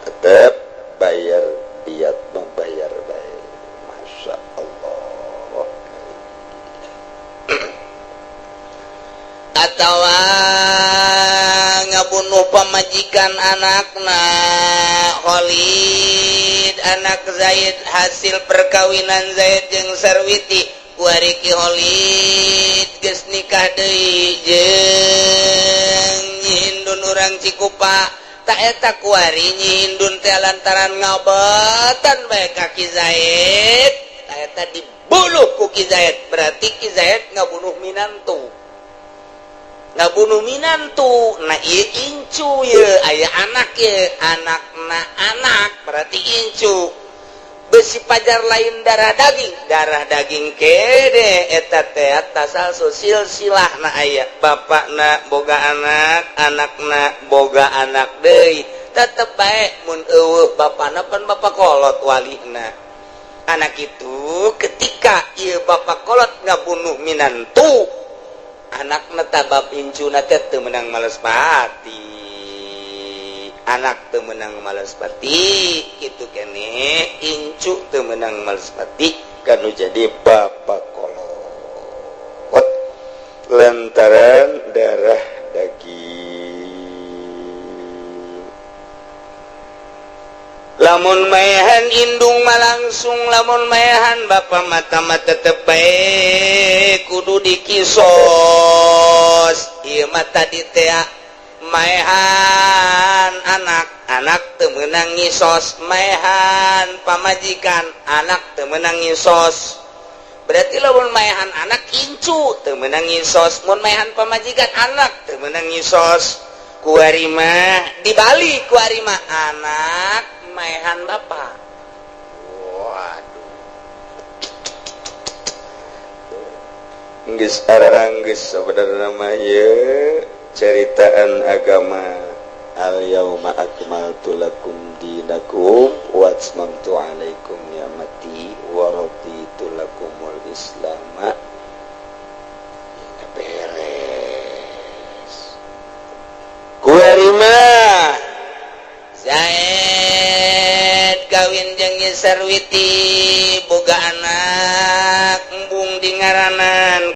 tetep bayar diat, membayar baik. Masya Allah. Atau ngabunuh pamajikan anakna Khalid, anak Zaid, hasil perkawinan Zaid jeung Sarwiti. Kuari Ki Khalid geus nikah deui jeung Nyi Hindun urang Cikupa. Tak eta kuari Nyi Hindun teh lantaran ngabetan bae ka Ki Zaid, tak eta dibunuh ku Ki Zaid. Berarti Ki Zaid ngabunuh minantu, ngabunuh minantu. Nah, ieu incu, ye aya anak, ye anak na anak, berarti incu. Besi pajar lain darah daging, darah daging kede. Eta teh tasalsul silsilah na aya bapakna boga anak, anakna boga anak deui, tetep bae mun eueuh bapakna, pan bapak kolot walina anak itu. Ketika ieu bapak kolot ngabunuh minantu, anak tabab incuna teh teu meunang males pati, anak teu meunang males pati kitu kene, incu teu meunang males pati kanu jadi bapak kolot lantaran darah daging. Lamun maehan indung mah langsung, lamun maehan bapak mata mah tetep bae kudu dikisos. Ieu mah tadi teh maehan anak, anak teu meunang ngisos. Maehan pamajikan, anak teu meunang ngisos. Berarti lamun maehan anak, incu teu meunang ngisos. Mun maehan pamajikan, anak teu meunang ngisos. Kuari mah dibalik, kuari mah anak. Maehan bapak. Waduh. Geus aranggeus sebenarnya mah ieu ceritaan agama. Al yauma akmaltu lakum dinakum wa atmamtu alaikum ni'mati wa raditu lakumul islama. Beres. Kuari mah Zaid kawin jeung Sarwiti, boga anak embung di ngaranan.